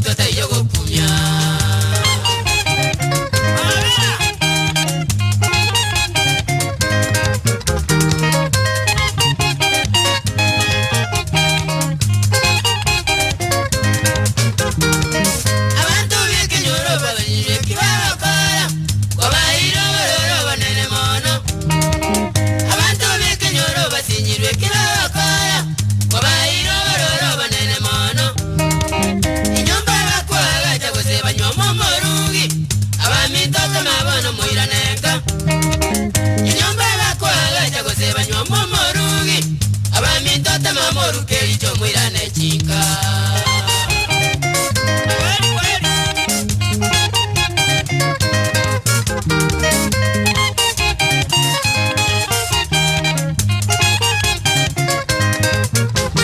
Monto taiyo gokumia. Abanto b'ekenyoro babanyirwe ki bagokora, kobaeire obororo obonene mono. Abanto b'ekenyoro basinyirwe ki bagokora, kobaeire obororo obonene mono. Enyomba bakoagacha gose banywoma omorugi, abaminto toma bono moirane nka. Enyomba bakoagacha gose banywoma omorugi, abaminto toma moruke richo moirane chinka. Kweri kweri.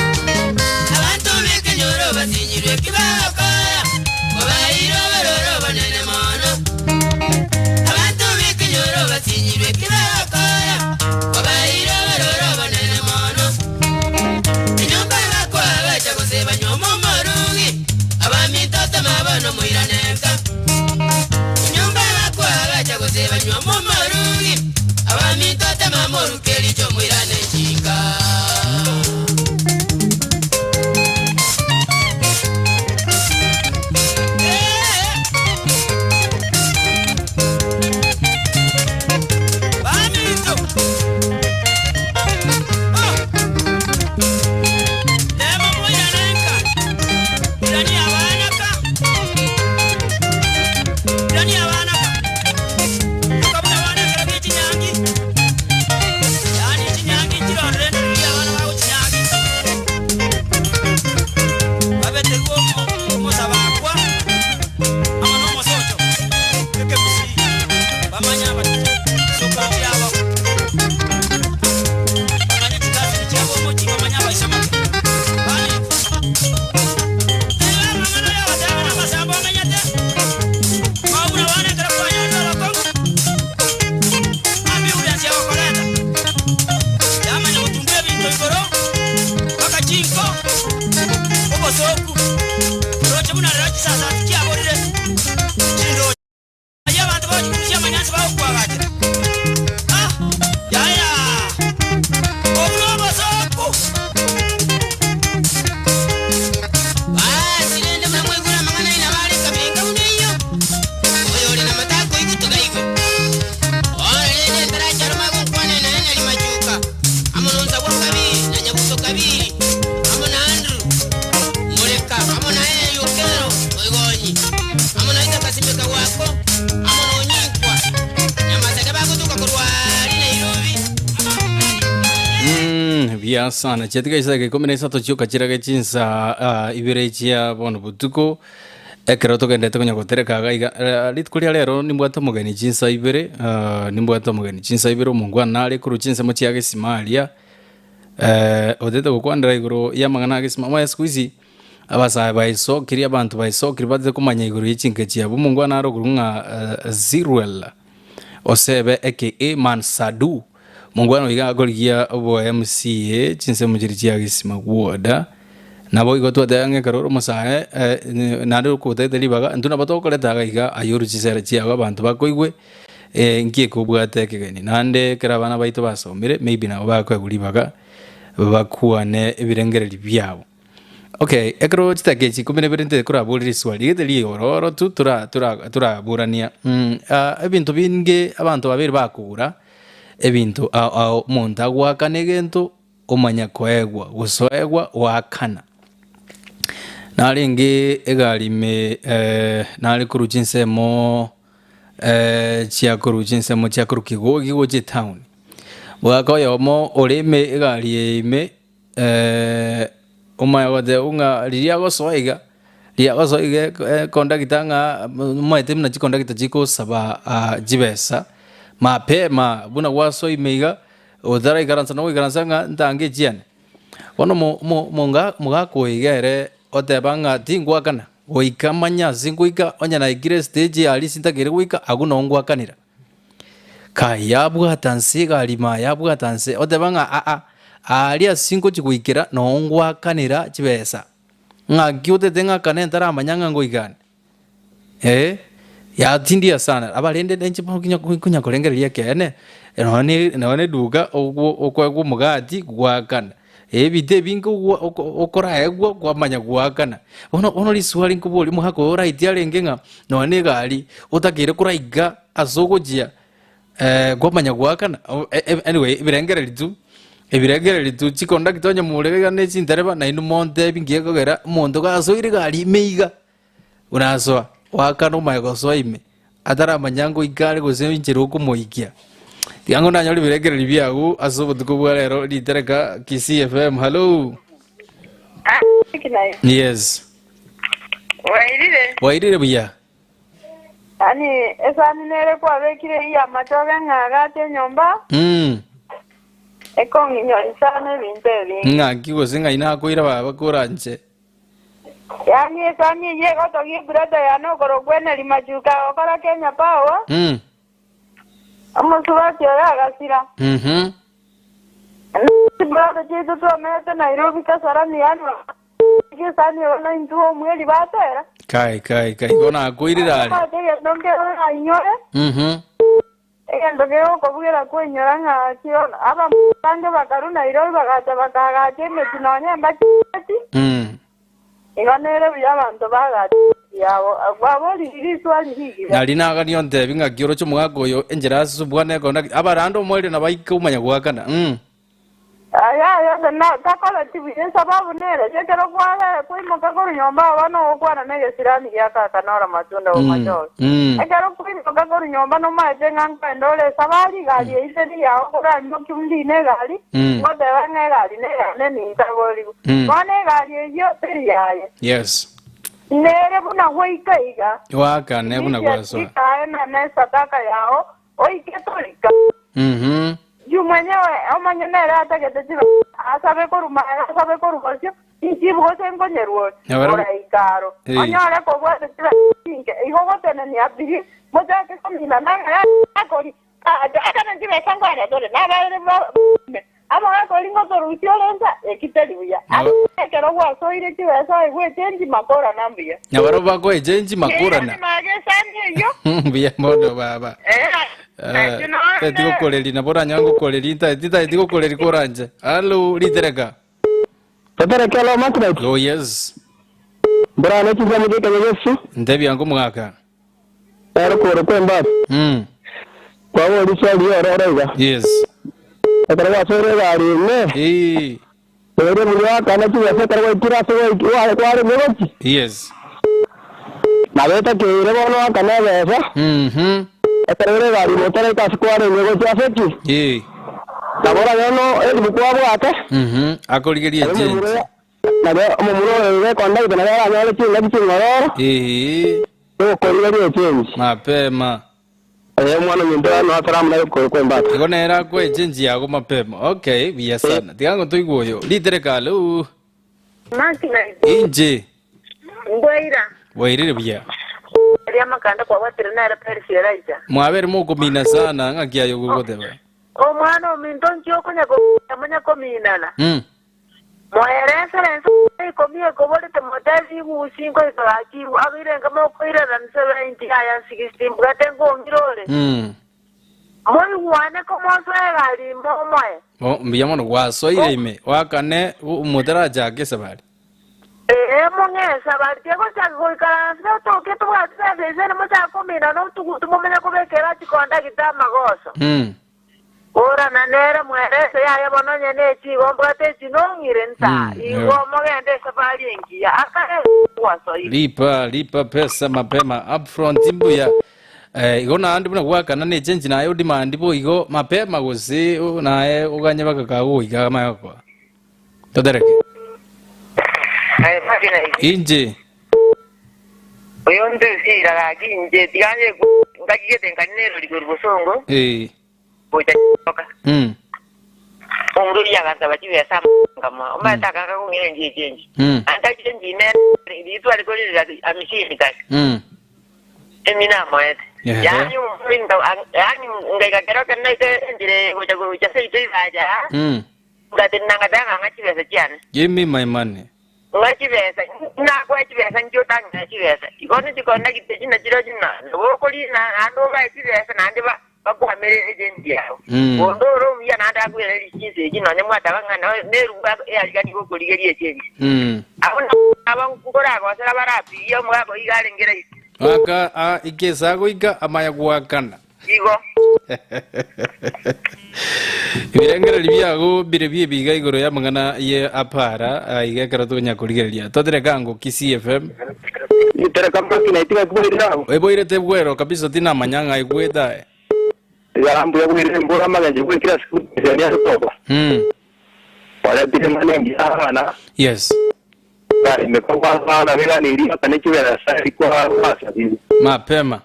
Abanto b'ekenyoro basinyirwe ki bagokora, kobaeire obororo obonene mono. Abanto b'ekenyoro basinyirwe ki bagokora, kobaeire obororo obonene mono. Enyomba bakoagacha gose banywoma omorugi, abaminto toma bono moirane nka. Enyomba bakoagacha gose banywoma omorugi, abaminto tema moruke richo moirane chinka. Baminto, oh, tema moirane nka, irani abana ka, irani abana ka. Tokabuna abana ekero gie chinyangi, yaani chinyangi nchirorire ndiri abana bagochinyangi, babeterwe omo omosabakwa amo na omosocho, ekegusii, bamanye abasokoro chiabo, bamanye chikasini chiabo omochie, bamanye abaisomake. Baminto, iga amang'ana aya agoteeba na amasambo amenyete, mabuna bono ekero kwanyorire obokong'u, ambulance egokoreta, yamanya gotumbwa ebinto igoro, mpaka chinko, obosoku, oroche buna rero chisasati chiaborire, chindoche. Ayio abanto bagochikurusia amanyansi bagokoagachera. Ah, yaya, obwo nobosooku. Basi rende buna mwaigure amang'ana aino abare ekabirenga buna eyio, oyore namato akoigwa tiga aigwe. Bono rende ntaracha arome agonkwana naye na Rimachuka, amo nonsabwa Kabiri, na Nyabuto Kabiri, amo na Andrew Moreka, amo na Eli Okero Oigonyi, amo na Isaka Simeka Gwako, amo nOnyinkwa Nyamaseke bagotoka korwa aria Nairobi. Buya sana chiatiga chisake ikomi na isato chioka chirage chinsa ah, ibere chia bono botuko ekero togendete konya gotereka iga iga eh, rituko ria rero nimbwate omogeni chinsa ibere ah, nimbwate omogeni chinsa ibere omongwana are korwa chinsemo chia gesima aria eh, otete gokwanera igoro y'amang'ana a gesima omanye siku hizi abasae baesokirie abanto baesokirie batete komanya igoro ye chinka chiabo omongwana are okorokwa ng'a eh, Zirwell Osebe aka Man Sadu Mongwana oiga akorigia obo MCA chinsemo chiria chia Gisima ward. Nabo igo twateba ng'a ekero ore omosae naende okotagete ribaga intwe nabo tokoreta iga iga aye orwe chisera chiago abanto bakoigwe nki ekobwate ekegeni. Naende ekero abana baito basomire maybe nabo bakoegwa ribaga bakwane ebirengererio biabo. Okay, ekero chidakika echi ikomi na ibere nte koraborie riswali, rigete riororo tu tora tora toraborania ebinto binge abanto babere bakogora, ebinto ao ao omonto agoakana egento omanya koegwa, gose oegwa oakana. Narenge egari ime nare korwa chinsemo chia korwa chinsemo chia korwa Kigogi gocha etown, omogaka oyomo ore ime egari eye ime. Omanye goteba ng'a riria agosoa iga, riria agosoa iga ekondakita ng'a omanyete buna chikondakita chigosaba chibesa, mapema buna gwasoa ime iga, otaraikaransa na goikaransa ng'a ntange echiane. Bono omo omo omonga omogaka oyo iga ere oteba ng'a tingwakana, goika manye ase ngoika onye naikire estage aria ase ntakeire goika, agwo noo ngwakanera. Kai yabwata nse egari ime aya yabwata nse, oteba ng'a aa, aaria ase ngochia goikera noo ngwakanera chibesa. Ng'aki otete ng'akane ntaramanya ng'a ngoigane? Eh, yatindia sana. Aba rende inche bono konya konya korengereria ekeene, nonya ne nonya na eduka ogwo okoegwa omogati goakana, ebinto ebinge ogwo oko okoraegwa kwamanya goakana. Bono bono riswali nkoboria omogaka oyo oraiti arenge ng'a nonya na egari otakeire koraiga ase ogochia kwamanya goakana anyway ebirengererio tu, ebirengererio tu chikondakta onye more iga ne chintereba nainwe montebi nki gekogera omonto gasoire egari ime iga, buna asoa, oakana omanye gosoa ime, ataramanya ngoika are gose enchera okomoikia. Tiga ng'o nanyore ebirengererio biago ase obotuko bwa rero ritereka Kisii FM, hallo. Yes. Bwairire? Bwairire buya. Yaani esani nere kwabekire eyio y'amatoke ng'a agache enyomba, Mm. ekong'inyori sana ebinto ebinge. Ng'aki gose ng'ai nakoira baba koranche. Yaani esani eyio egotogia ebrother yane okorokwa Eneri Machuka agokora Kenya Power, Mm. omosubati oyo agasira. Mhm. Chibrother chiaito twamenyete Nairobi Kasarani yaani Egesani oro naintwe omweri batera. Kai, kai, kai, igo nakoirire are. Omanyete egento nkere orainyore, Mhm. egento kegokobugera koinyora ng'a kio abange bakarwa Nairobi bagacha bakaagacha emechie nonya embacheti, Igo nere buya abanto baagache emechie yabo. Abwo riswali rigiya. Nari nagania ontebi ng'aki oroche omogaka oyo enchera ase obwana ekona abarande omoerio nabaike omanya goakana. Aya ayonsi takoreti buya, esababu nere, ekero kware koimoka korwa nyomba aba nogokwana negesirani gia kaka nora matunda bomachoge. Ekero kwaimoka korwa nyomba nomaete ng'a nkoenda ore esabari, egari eyio teri yao koraimokia ndine egari, ngoteba ng'a egari neyane nintaborigwe. Bono egari eyio teri yaye. Yes. Nere buna gwaika iga, Goakane buna gwasoa. Rikaena nesadaka yao, Oike torika. Inchuo mwenyewe omanye nere atagete chibe, asabe korwa magega, asabe korwa bosio, inchibu gose nkonyerwa ore, Nabara- oraika aro. Eh. Onyore kobwate chibe chinke, igo gotenenia biri, mochake kominana ng'a akori, akane chibesa nkwane tore, nabaere ba- Amang'ana aria ngotorusia ore inse, eki teri buya. Nabo- Ase ekero gwasoire chibesa oigwe echenji makorana mbuya. Nabarabwo bakoa echenji makorana. Eeh, magesani eyio. Mbuya mono baba. Eh, Eh, ekio nonde. teti gokoreri nabo oranyare ngokoreri ntaeti ntaeti gokoreri koranche. Hallo ritereka. Totereke alo Margaret. Oh yes. Mborane chinsemo chi'ekenyoro Yesu. Ntebia ngomogaka. Nere okogoro kw'embati. Kwaboria swali riororo iga. Yes. Ekero gwasoire egari ime, Ee. oire buya akana chibesa ekero gwaikire ase gwaiki- gwa- kwarenge gochia. Yes. Nabo etakeire bono oakane ebesa, ekero ore egari ime otaraika ase kwarenge gochia ase ki? Ee. Nabo oranyore no elifu kwabwate, Akorigerie nario echenji. omomura nario omomura oyo iga ekondagita nario aranyore chingaki ching'ororo, Ee. ogokorigeria echenji. Mapema. Ee, omwana ominto oyo noa amo naye okogoro kw'embata. Igo nere akoe echenji yago mapema. Okay, buya sana. Tiga ngo toigwe oyo. Ritereka alo. Maki na igoro. Inche. Mbwaira. Bwairire buya. Eria amakanda kwabwatire nere Perisi Elijah. Mwabere mokomina sana ng'aki aye ogoteba. Omwana ominto nki okonya komina monya kominana? Moeresere ense ikomi ekoborete motebi igusi nkoika gakirwe abeire enka mokoirana 70 aya 60 mbwate nkong'ira ore. Moigwane komosoa egari ime omoe. Bo, mbuya mono gwasoire ime oakane motarachaka esabari. Ee, mong'e esabari tegochaka goikaransa otoke tobwate besa isere mochake kominana otugutu momenye kobekera chikondagita amagoso. Orana nere mwerese yaye bono onye nechigo mbwate echi nong'ire nsa, igo mogende esafari engiya. Akare gwasoire. Lipa lipa pesa mapema upfront mbuya eh, igo naende buna gwakana ne change naye odemand bo igo mapema gose o- naye oganye bakakagoika amaye gokoa totereke Aye Magena inche oyo ntoisira gaki inche tiga nche ngachigete nkani nerori korwa bosongo eh gocha oka. Omonto oria agansaba chibesa nkamoa. Omanyete akanga kong'ira enchia echenji. Anta chenji ime ritware koririra amisini kare. Emi namoete. Yaani omonto yaani ngaika kero ekero naete enchera eye gocha gocha seito ibacha, ngatenena ngateba ng'a ng'a chibesa chiane. Give me my money. Ng'a chibesa, nakoe chibesa inche otang'ina chibesa. Igo nichikondagite echi nachirochio na nabo okorina naende obae chibesa naende ba bakwamere echenji yao. Onde ore omuya naende akwere chinsa echi nonya mwataba ng'a no nerugwa eyarigani gokorigeria echenji. Abwo nabo aba nkoragosera barapigie omogaka oyio iga arenge rahisi. Aka a ikesa goika amaya goakana. Igo. Ebirengererio biago bire bi'ebiga igoro y'amang'ana ye apara aiga ekero tokonya korigereria. Totereka ango Kisii FM. Nitereka makina itiga kibwairire ago. Eboirete bwero kabisa tinamanya ng'a egwete aye. Ya mbuya bwairire mbura amagencho bwe kila siku ria toba. Waretire ng'ana engiya abana. Yes. Emeko kwa abana beganirie akane chibesa rikwa gwasabire. Mapema.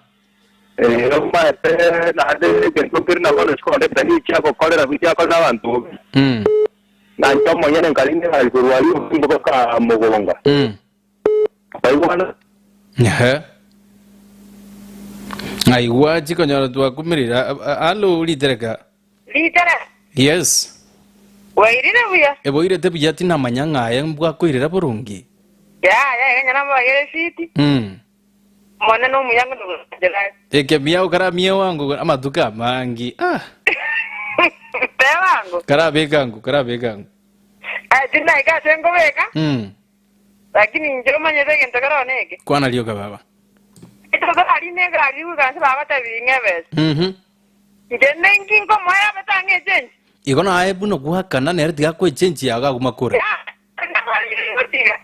Eh, omanyete naende egento nkere na bono chikondeta nigo chiagokorera buya chiakorera abanto bobe. Na inche omonyene nkarina egari korwa aria obotuko mpaka mogonga. Nkaigwana. Ehe. Aigwa chikonyora twakumirire. Alo ritereka. Ritereka. Yes. Bwairire buya? Eboirete buya tinamanya ng'a aye mbwakoirera boronge. Yaya, iga nyara mbagere esiti. Omonene omuya ng'ina ogosanchera aye. Ekemia okaramie wango amatuko amangi. Ah. Teba ango. Karabeka ango, karabeka ango. Aye tinaika ase nkobeka. Lakini inche omanyete egento kere one eke. Kwana rioka baba. Ekero torarine egari goika ase bagotebirie ng'a ebesa. Inche ninki nkomoera abete ang'e echenji? Igo naye buna gwakana nere tiga akoe echenji yago aguma kore. Gotiga.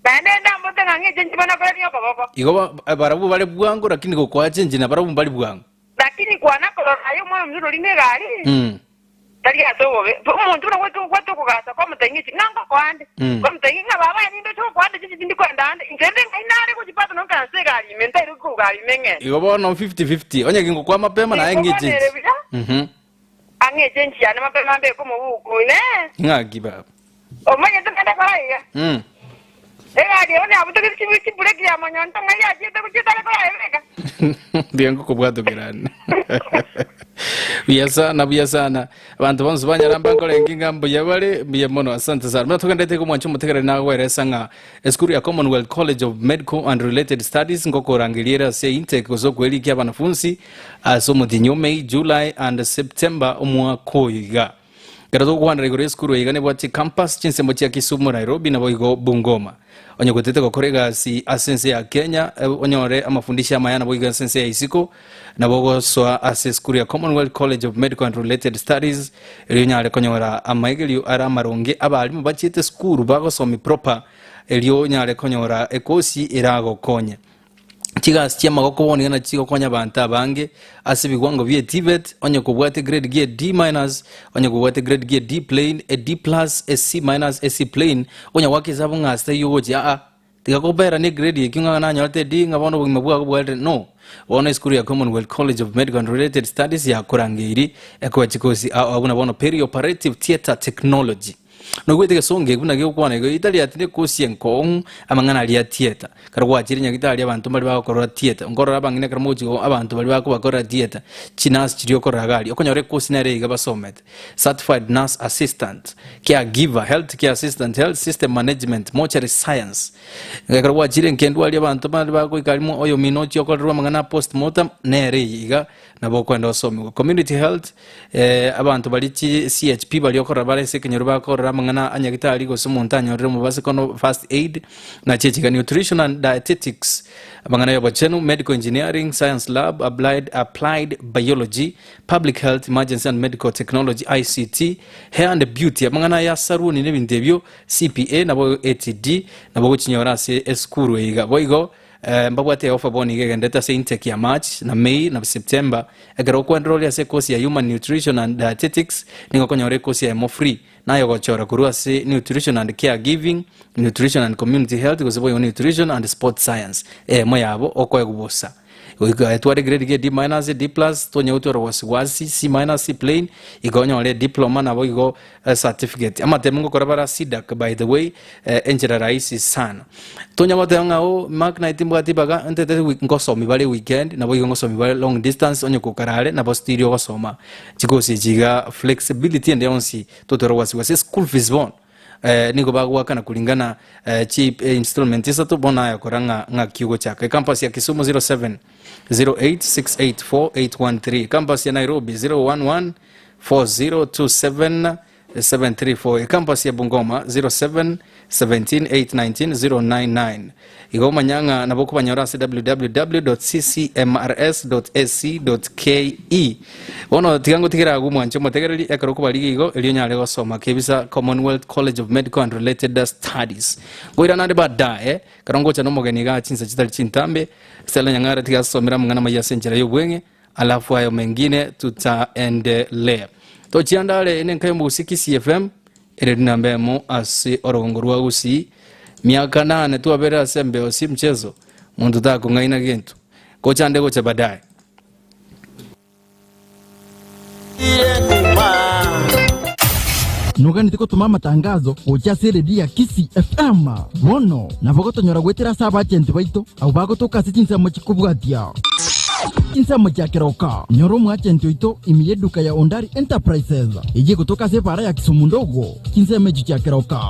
Naende ndambote ng'a ng'eche nchibe nakorania okoboko. Igo barabwo bare bwango, lakini gokoa chenji nabarabwo mbari bwango. Lakini kwana korora aye omwana ominto ori negari, tari ase obobe. Omonto buna gwete okogasa kwamotebia ng'a echi ng'a ngokoa ande. Kwamotebia ng'a baba aye ninde oche gokoa ande chinche tindi koenda ande. Inche rende ng'ai nare gochibwata nonya nkaansa egari ime ntaire korwa gari ime ng'ende. Igo bono 50-50, onye gingokoa mapema naye ng'e Nigo chenji. ere buya, ang'e echenji yane mapema mbeke omobuku ime. Ng'aki baba. Omanyete naende kora iga. Egari ero nabutogete chibureki ya monyonto ng'ai yachiete gochia etare koraebeka. Mbuya ngokobwatokerane. Buya sana, buya sana. Abanto bonsi banyaramba nkorenge ng'a mbuya bare, mbuya mono. Asante sana. Buna togenderete iga omwancho omotegereri nagoeresa ng'a esukuru ya Commonwealth College of Medical and Related Studies ngokorangeria ere ase intake gose okoerikia abanafunsi ase omotienyi o May, July and September omwaka oyo iga. Ekero togokwanera igoro y'esukuru eye iga nebwate chicampus chinsemo chia Kisumu, Nairobi naboigo Bungoma. Onye gotete gokora egasi ase ense ya Kenya onyore amafundisho amaya naboigo ase ense ya isiko nabo ogosoa ase esukuru ya Commonwealth College of Medical and Related Studies erio onyare konyora amaegerio are amaronge abalimu bachiete esukuru bagosomi proper erio onyare konyora ekosi eragokonye. Chigasi chi'amagoko bono nigo nachigokonya abanto abange ase ebigwango bie TVET, onye kobwate grade gie D minus, onye kobwate grade gie D plain, e D plus, e C minus, e C plain, onya goaka esabu ng'a ase taiyo ogochia aa, tiga kobera ne grade ekio ng'a nanyorete D ng'a bono obogima bwago bwarire no. Bono esukuru ya Commonwealth College of Medical and Related Studies yakorangeiri ekoe chikosi ao ao buna bono Perioperative Theatre Technology. Noigwete egesongo eke buna gegokwana igo, etari ati nekosi enkong'u amang'ana aria atieta. Ekero gwachire nyagitari abanto mbare bagokorora tieta, nkorora abang'ina ekero mogochia igo abanto baria bakobakorera tieta, chinurse chiria okorora iga aria, okonyora ekosi nere iga basomete, certified nurse assistant, care giver, health care assistant, health system management, mortuary science. Ekero gwachire nkendwa aria abanto mbare bagoika aria oyomino ochia okorerwa amang'ana a postmortem, nere eye iga. Nabo okwenda osomigwe. Community health, eh, abanto baria chi CHP baria okorora bare ase ekenyoro bakorora amang'ana a nyagitari gose omonto anyorire omobasekono first aid, na chichiga nutrition and dietetics, amang'ana ya obochenu, medical engineering, science lab, applied, applied biology, public health, emergency and medical technology, ICT, hair and beauty, amang'ana ya saruni na ebinto ebio, CPA nabo ATD, nabo ogochinyora ase esukuru eye iga. Boigo, Mbabwate Yehova bono iga egenderete ase intake ya March, na May, na September. Ekero okwenderera oria ase ekosi ya Human Nutrition and Dietetics, nigo okonyora ekosi eyemo free, naye ogochora korwa ase Nutrition and Caregiving, Nutrition and Community Health, gose boigo Nutrition and Sport Science. Eyemo yabo okoegwa bosa. Goika etware grade gie D minus, D plus, tonya gotwara wasiwasi, C minus, C plain, igo onyore diploma nabo igo certificate. Amatemo ngokora bara CDACC by the way, enchera rahisi sana. Tonya goteba ng'a oh Mark naye timbwati ibaga ntete ngosomi bare weekend nabo igo ngosomi bare long distance onye kokara are nabo still ogosoma chikosi echi iga flexibility ende yonsi totware wasiwasi. School fees bono. Nigo bagoakana kuringana chi installment isato bono aye kora ng'a ng'aki ogochaka. Ecampus ya Kisumu 07 08 684 813, Campus ya Nairobi 011 4027 734, Ecampus ya Bungoma 07 17 819 099. Igo omanya ng'a nabo okobanyora ase www.ccmrs.ac.ke. Bono tiga ngotigere agwo mwanche omotegereri ekero okobarigia igo erio onyare gosoma kebisa Commonwealth College of Medical and Related Studies. Ngoira nande baadaye ekero ngocha nomogeni igaa chinsa chitari chintambe Stella Nyang'ara tiga asomere amang'ana amaya ase enchera y'obweng'e alafu ayo mengine tutaendelea. Tochianda are ene enka y'omogusii Kisii FM ere rinamba emo ase orogongo rwa Gusii miaka nane twabere ase embeo si mchezo monto takong'aina gento. Gocha nde gocha baadaye. Noganeti gotoma amatangazo gochia ase eredio ya Kisii FM? Bono nabo gotonyora goetera ase abachenti baito abwo bagotoka ase chinsemo chikobwatia. Chinsemo chia keroka, nyora omoachenti oito ime y'eduka ya Ondari Enterprises eyio egotoka ase ebaara ya Kisumu ndogo, chinsemo echio chia keroka.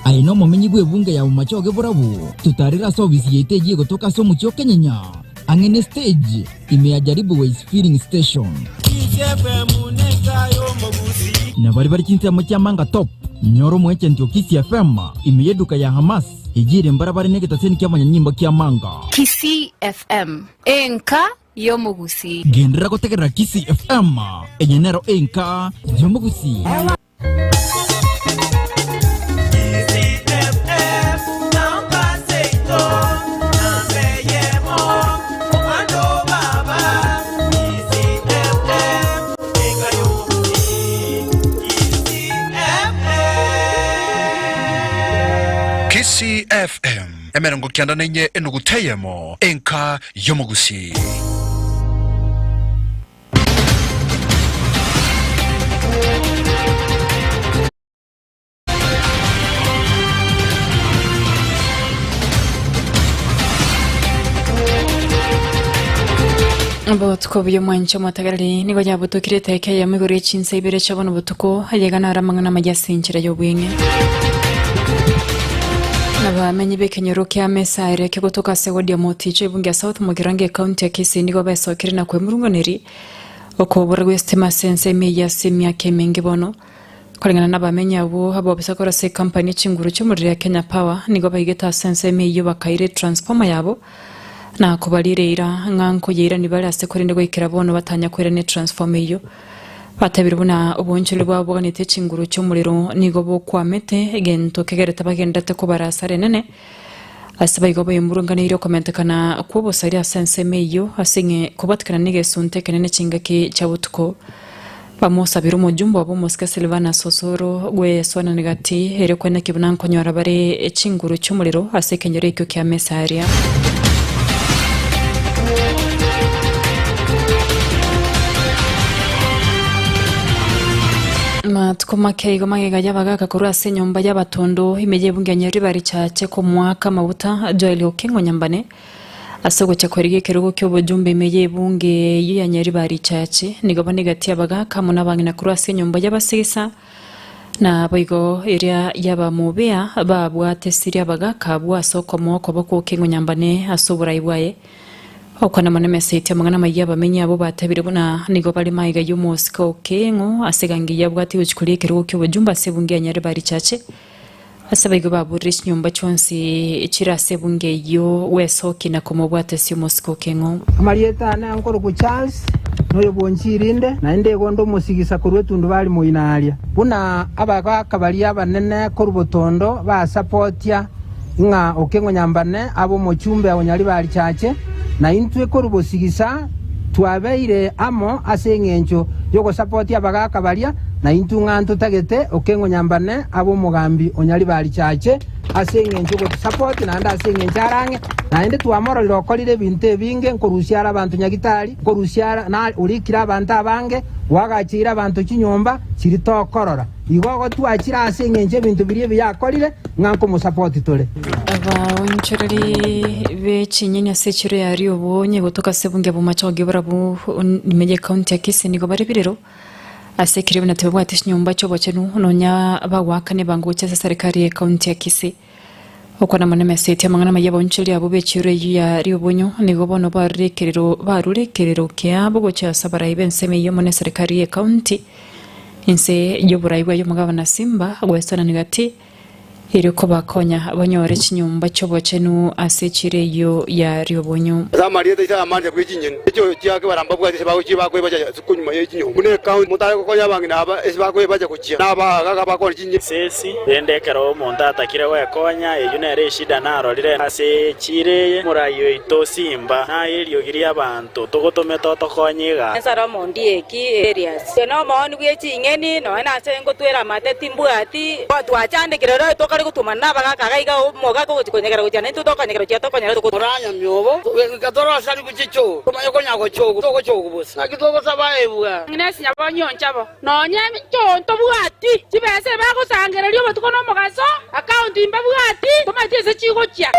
Aye nomomenyi bw'ebunge ya Bomachoge Borabu, totarere ase obisi yaito eyio egotoka ase omochie o Kenyenya. Ang'e ne stage ime ya Jaribu Ways Filling Station. Na baria bare chinsemo chia Manga Top, nyora omoagent o Kisii FM ime y'eduka ya Hamas eyio ere mbarabare n'egetaseni ki'amanyanyimbo kia Manga. Kisii FM, enka y'omogusii. Genderera gotegerera Kisii FM, eye nero enka y'omogusii. Kisii FM emerongo kianda na inye enuguta eyemo enka y'omogusii. Obotuko buya omwancho omotegereri nigo yabotokire etaika eyemo igoro ye chinsa ibere chia bono botuko, ayega naro amang'ana amaya ase enchera y'obweng'e. Abamenyi b'ekenyoro kia Mesaere kegotoka ase ward ya Moticho ebunge ya South Mugirango ekaunti ya Kisii nigo besokire na kwemurunganeria okobora gw'esitima ase ensemo eyio ase emiaka emenge bono. Koreng'ana nabamenyi abwo abobisa korwa ase ekampani ye chinguru chi'omorero ya Kenya Power nigo baigete ase ensemo eyio bakaira etransformer yabo na kobarira eira ng'a nkoyeirani bare ase korende goikera bono batanya koirania etransformer eyio. Batebire buna oboonchoreri bwabo boganete chinguru chi'omorero nigo bokwamete, egento kegerete bagenderete kobara asara enene. Ase baigo baimurunganeirie okomentekana kw'obosaria ase ensemo eyio, ase ng'e kobatikana negesunte ekenene chingaki chia botuko. Bamosabire omojumbe obo omosike Silvanus Osoro gw'esoanani gati, erio kweneki buna nkonyora bare chinguru chi'omorero ase ekenyoro ekio kia Mesaria. Amatuko make igo magega y'abagaaka korwa ase enyomba y'abatondo ime y'ebunge ya Nyaribari Chache komoaka amaguta Joel Okengo Nyambane ase ogochia kwerigia ekerogo ki'obojumbe ime y'ebunge eyio ya Nyaribari Chache nigo banegeti abagaaka amo nabang'ina korwa ase enyomba y'abasigisa Na boigo eria y'Abamobea babwate siria abagaaka abwo ase okomoa okoboko kw'eng'onyambane ase oborai bwaye. Okwana mono emeseti amang'ana amayia abamenyi abwo batebire buna nigo bare magega y'omosike o Keng'o ase egangi yabwate gochia koria ekerogo ki'obojumbe ase ebunge ya Nyaribari Chache. Ase abaigo baburire chinyomba chionsi chire ase ebunge eyio gwesokia na komobwatesia omosike o Keng'o. Amarieta ane ankorokwa Charles, noyo bw'onchirinde, naende igo nde omosigisa korwa etundubari moina aria. Buna abagaaka baria abanene korwa botondo basapotia ng'a Okeng'o Nyambane abe omochumbe o Nyaribari Chache, na intwe korwa bosigisa twabeire amo ase engencho y'ogosapotia abagaaka baria, na intwe ng'a ntotagete Okeng'o Nyambane abe omogambi o Nyaribari Chache ase engencho ogotusapoti naende ase engencho arang'e. Naende twamororire okorire ebinto ebinge, nkorusia are abanto nyagitari, nkorusia are na orikire abanto abange, oagacheire abanto chinyomba chiria tokorora. Igo ogotwachire ase engencho y'ebinto biria ebiya akorire, ng'a nkomosapoti tore. Abaonchoreri be chinyeni ase echiro ya Riobo onye gotoka ase ebunge ya Bomachoge barabwo ime ye county ya Kisii nigo bare birero. Ase ekero buna tibabwati chinyomba chi'obochenu nonya bagoakana ebango gochia ase eserekari y'ekaunti ya Kisii. Okwana mono emeseti amang'ana amaya abaonchoreri abwo b'echiiro eyio ya riobonyo nigo bono barure ekerero barure ekerero kiabo gochia ase abarai b'ensemo eyio amo n'eserekari y'ekaunti inse y'oborai bwaye omogabana Simba goesanania gati Erio kobakonya banyore chinyomba chi'obochenu ase echiro eyio ya riobonyu. Ase amarieta ise amancha bwe chinyeni echio chiake barambabwate ase bagochia bakoebacha ase konyuma ye chinyomba. Buna ekaunti motare gokonya abang'ina aba ase bakoebacha gochia, na abagaaka bakore chinyeni. Sesi, rende ekero omonto atakire gwekonya, eyio nere eshida narorire ase echiira eye, Omorai oito Simba, naye eriogi ri'abanto togotomete otokonye iga. Salomo Ondieki Elias. Inche nomooni bwe ching'eni, nonya nase ngotwera amate timbwati. Twachandekire rero tokare gotumana nabagaaka iga iga omogaka ogochia konyegera gochia naintwe tokonyegera gochia tokonyora togo. Moranyamia obo, goika torosani gochia choo, tomanye konya gochogu togochogu bosa. Naki togosaba ebwa. Agnes Nyabonyi-Onchabo, Nonya choo ntobwati chibesa ebagosangereria obotuko na omogaso, akaunti mbabwati, tomanyeti ase chigochia.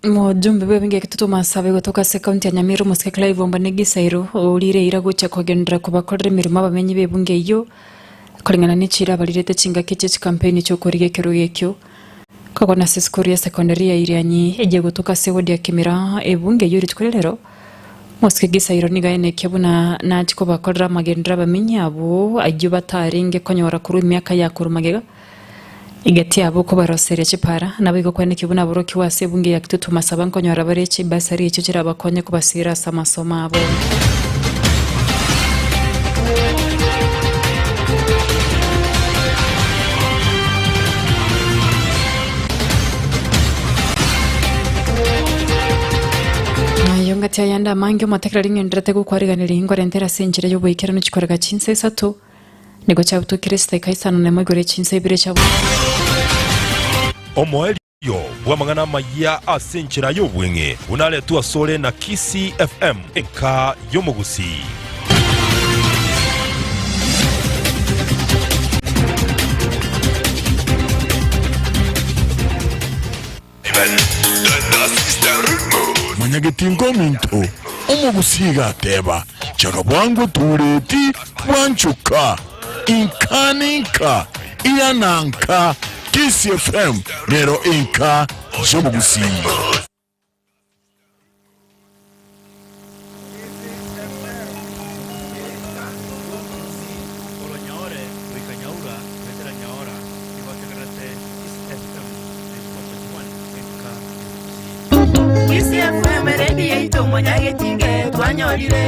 Omojumbe bw'ebinga ekitutu Masabe gotoka ase ekaunti ya Nyamira omosike Clive Ombane Gisairo ourire eira gochia kogenderera kobakorera emeremo abamenyi b'ebunge eyio koreng'ana ne chiira abarirete chingaki chie chikampeni chi'okorigia ekerogo ekio. Kogwana ase esukuru ya secondary ya Irianyi eye gotoka ase ewodi ya Kimira ebunge eyio rituko ria rero omosike Gisairo nigo aenekia buna nachie kobakorera amagenderero abamenyi abwo ayio batarenge konyora korwa emiaka ya korwa magega. Egati yabo kobaroseria chipara, naboigo kwanekio buna aborokigwa ase ebunge ya Kitutu Masaba nkonyora bare chibasari echio chirabakonye kobasira ase amasomo abo. Nayo ngati ayande amange omotegereri ng'enderete gokwariganeria inkorentera ase enchera y'oboikeranu chikorega chinsa isato. Nigo chiabutokirie chidaeka isano nemo igoro ye chinsa ibere chia Omoerio bw'amang'ana amayia ase enchera y'obweng'e buna aretwe asore na Kisii FM, enka y'omogusii. Mwanyagetinga ominto, omogusii iga ateba, Chaga bwango tureti bwanchoka, inka ninka, irana nka, Kisii FM nero enka y'omogusii. Korwa Nyaore goika Nyaura goetera Nyaora nigo ategererete Kiss FM 94.1 enka y'Omogusii. Kiss FM radio yaito omonyagetinge twanyorire.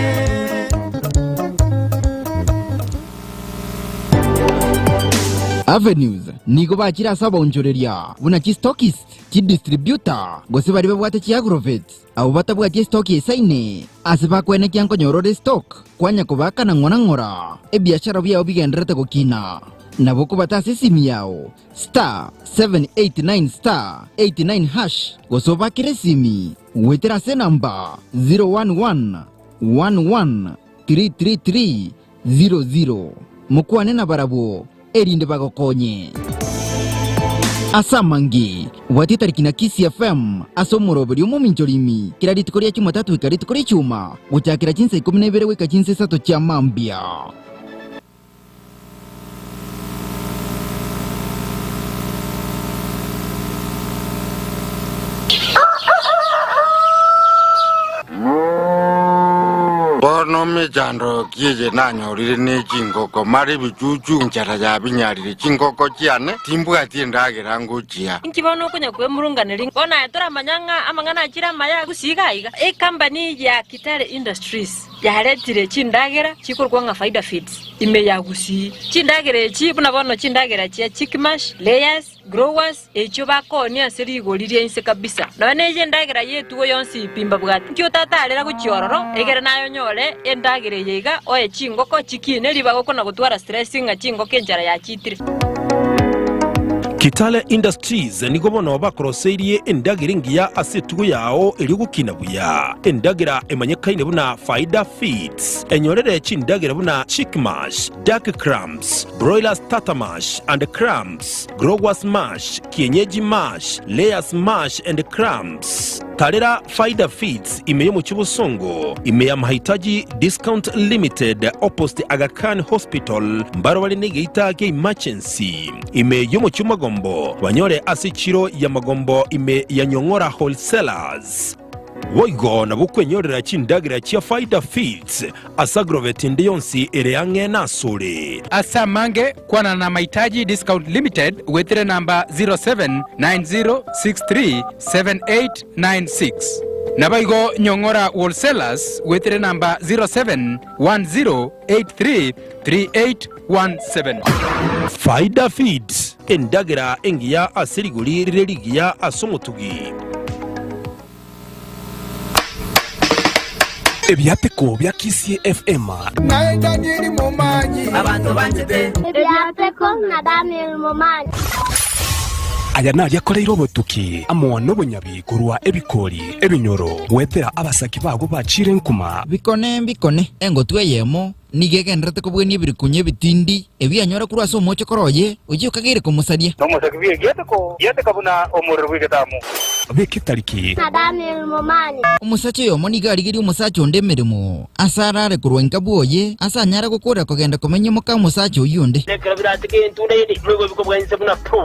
Avenues nigo bachire ase abaonchoreria buna chistockist, chidistributor, gose baria babwate chiagrovet. Abwo batabwati estoki esaine, ase bakwenekia nkonyora ore estock, kwanya kobaakana ng'ora ng'ora, ebiashara biao bigendererete gokina. Nabo okobata ase esimi yao *789*89# gose obakere esimi goetera ase enamba 011 11 333 00. Mokwane nabarabwo, erinde bagokonye. Ase amange, bwatia etariki na Kisii FM ase omoroberio omominchori imi kera rituko ria Chumatatu goika rituko ria Ichuma gochakera chinsa ikomi na ibere goika chinsa isato chia mambia. Bono mechando ki eye nanyorire ne chingoko, mara ebichuchu enchara yabinyarire chingoko chiane, timbwati endagera ngochia. Inki bono okonya kwemurunganeria? Bono aye toramanya ng'a amang'ana achire amaya gusii iga iga. Ecompany ya Kitale Industries yaretire chindagera chikorokwa ng'a Faida Feeds ime ya Gusii. Chindagera echi buna bono chindagera chia Chick Mash, Layers, Growers, echio bakoonia ase rigori ria inse kabisa. Nonya neye endagera y'etugo yonsi pi mbabwate. Inki otatarera gochia ororo, egere naye onyore endagera eye iga, oe chingoko chikiine ribaga okona gotwara stress ng'a chingoko enchara yachiitire. Kitale Industries nigo bono bakoroseirie endagera engiya ase etugo yao erio gokina buya. Endagera emanyekaine buna Faida Feeds. Enyorere chindagera buna chick mash, duck crumbs, broiler starter mash and crumbs, growers mash, kienyeji mash, layers mash and crumbs. Tarera Faida Feeds ime y'omochie Bosongo, ime ya Mahitaji Discount Limited opposite Aga Khan Hospital, mbaro bare negeita kia emergency. Ime y'omochie Magombo, banyore ase echiro ya Magombo ime ya Nyong'ora Wholesalers. Boigo nabo kwenyorera chindagera chia Faida Feeds ase agrovet ende yonsi ere ang'e nasore. Ase amange, kwana na Mahitaji Discount Limited goetera enamba 0790637896. Naboigo Nyong'ora Wholesalers goetera enamba 0710833817. Faida Feeds, endagera engiya ase rigori rire rigiya ase omotugi. Ebiateko bia Kisii FM. Naye Danieli Momanyi. Abanto banchete. Ebiateko na Daniel Momanyi. Aya naria akoreire obotuki amo nobonyabi korwa ebikori ebinyoro goetera abasaki bago bachiire nkuma. Bikone mbikone, engotwa eyemo nigo egendererete kobwania ebirikunya ebitindi ebio anyora korwa ase omochokoro oye, oyio okageire komosaria. Nomosaki bw'egiateko, giateka buna omorero bw'egetamo. Beka etariki. Na Daniel Momanyi. Omosacha oyomo nigo arigerie omosacha onde emeremo, ase arare korwa inka bwoye, ase anyare gokoorera kogenda komenya moka omosacha oyio onde. Nekero biratike entunda ende, nigo bikobua inse buna pu.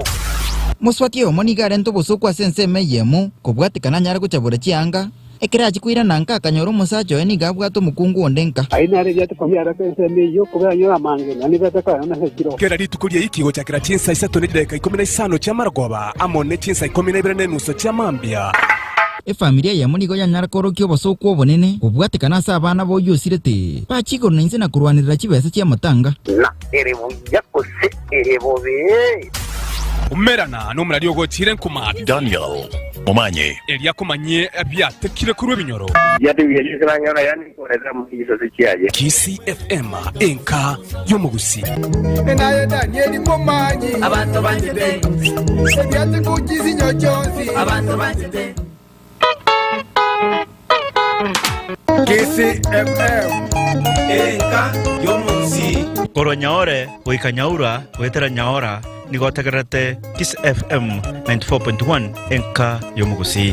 Mosubati oyomo nigo arente obosooku ase ensemo eyemo, kobwatekana anyare gochabora chianga. Ekero achia koirana nka akanyora omosacha oye nigo abwate omokungu onde nka. Ayio naro ebiateko biarete ensemo eyio, kobayanyora amange, na nibiateko aye na ekiro. Kera rituko riaiki gochakera chinsa isato ne chidakika ikomi na isano chi'amarogoba, amo ne chinsa ikomi na ibere na enusu chia mambia. Efamiri eyemo nigo yanyara koorokia obosooku obonene kobwatekana ase abana b'oyio osirete, bachia igoro na inse na korwanerera chibesa chi'amatanga. Na ere buya gose ere bobe. Umerana nomorari ogochiire nkuma. Daniel Omanye. Erio akomanyie ebiatekire korwa ebinyoro. Kisii FM, enka y'omogusii. Naye Danieli momanyi. Abanto banchete. Ebiateko chisinyo chionsi. Abanto banchete. Kisii FM. Enka y'omogusii. Korwa Nyaore goika Nyaura goetera Nyaora nigo otegererete Kiss FM 94.1 enka y'omogusii.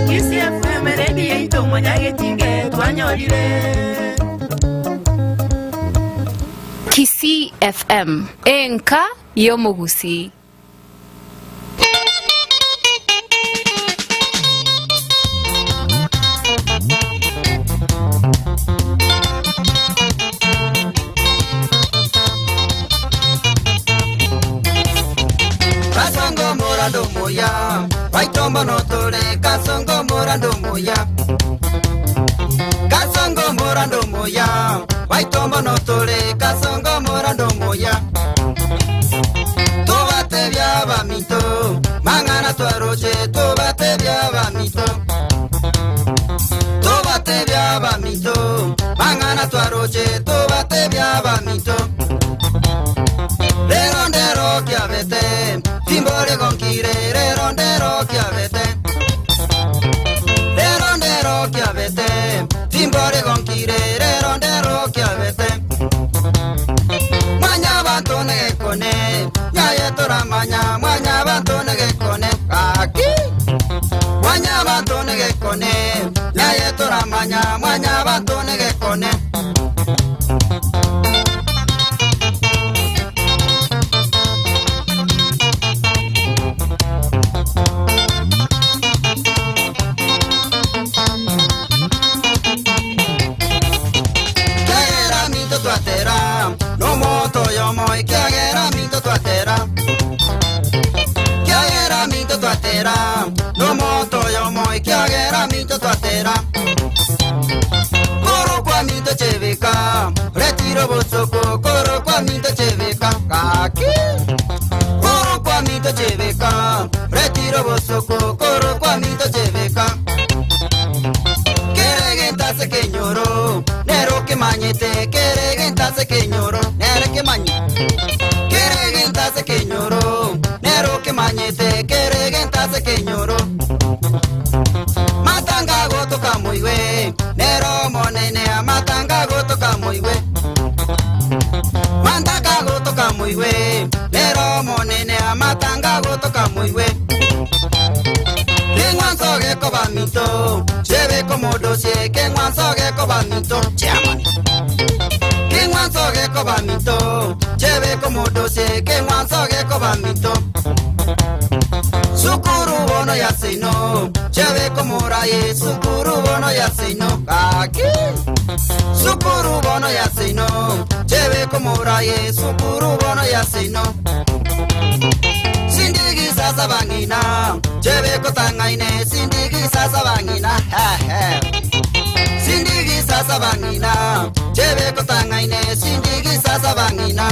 Kiss FM radio yaito omonyagetinge twanyorire. Kisii FM, enka y'omogusii. Kasongo morando moya waitombo notore kasongo morando moya kasongo morando moya waitombo notore kasongo morando moya Tobatebia abaminto mang'ana twaroche tobatebia abaminto Tobatebia abaminto mang'ana twaroche tobatebia abaminto Rero ndero kiabete timbore gonkire rero ndero kiabete Rero ndero kiabete timbore gonkire rero ndero kiabete Mwanyabanto negekone nyaye toramanya mwanyabanto negekone gaki Mwanyabanto negekone nyaye toramanya mwanyabanto negekone Kiagera minto twatera nomoto oyomo ekiagera minto twatera Kiagera minto twatera nomoto oyomo ekiagera minto twatera Korokwa minto chebeka retiro bosoko korokwa minto chebeka gaki Korokwa minto chebeka retiro bosoko korokwa minto chebeka Kere gentase kenyoro nero kemanyete kere gentase kenyoro nere kemanyi Kere gentase kenyoro nero kemanyete. gotoka moigwe, nero Omonene amatanga gotoka moigwe. Matanga gotoka moigwe, nero Omonene amatanga gotoka moigwe. Keng'wanso gekoba minto, chebeko modosie, keng'wanso gekoba minto, chairman. Keng'wanso gekoba minto, chebeko modosie, keng'wanso gekoba minto. Sukuru bono ya seino, chebeko moraye, sukuru bono ya seino, kaki. Sukuru bono ya seino, chebeko moraye, sukuru bono ya seino. Sindigisa bang'ina, chebeko tang'aine, sindigisa bang'ina, he he. Sindigisa bang'ina, chebeko tang'aine, sindigisa bang'ina.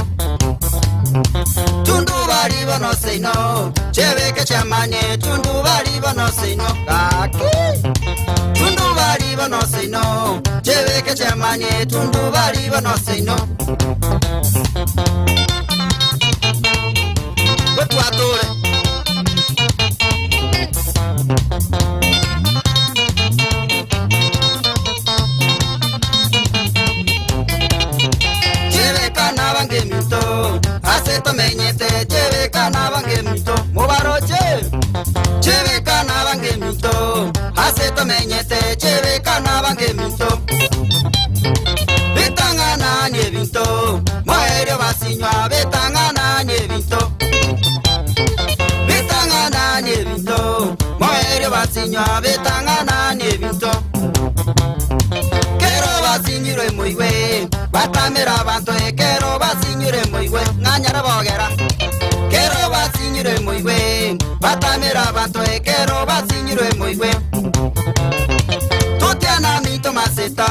Tundu bari bono seino, chebeke chamanye, tundu bari bono seino, kaki. Tundu bari bono seino, chebeke chamanye, tundu bari bono seino. Wetwatore. Chebeka nabange mito, ase tomenyete, chebeka nabange mito, mubaroche. Chebeka nabange mito, ase tomenyete, chebeka nabange mito. Bitang'ana nye binto, moerio basinywa, bitang'ana nye binto. Bitang'ana nye binto, moerio basinywa, bitang'ana nye binto. Kero basinyirwe moigwe, batamera abanto ekero basinyire moigwe, ng'anyara bogera. Kero basinyire moigwe, batamera abanto ekero basinyirwe moigwe. Totiana mito maseta,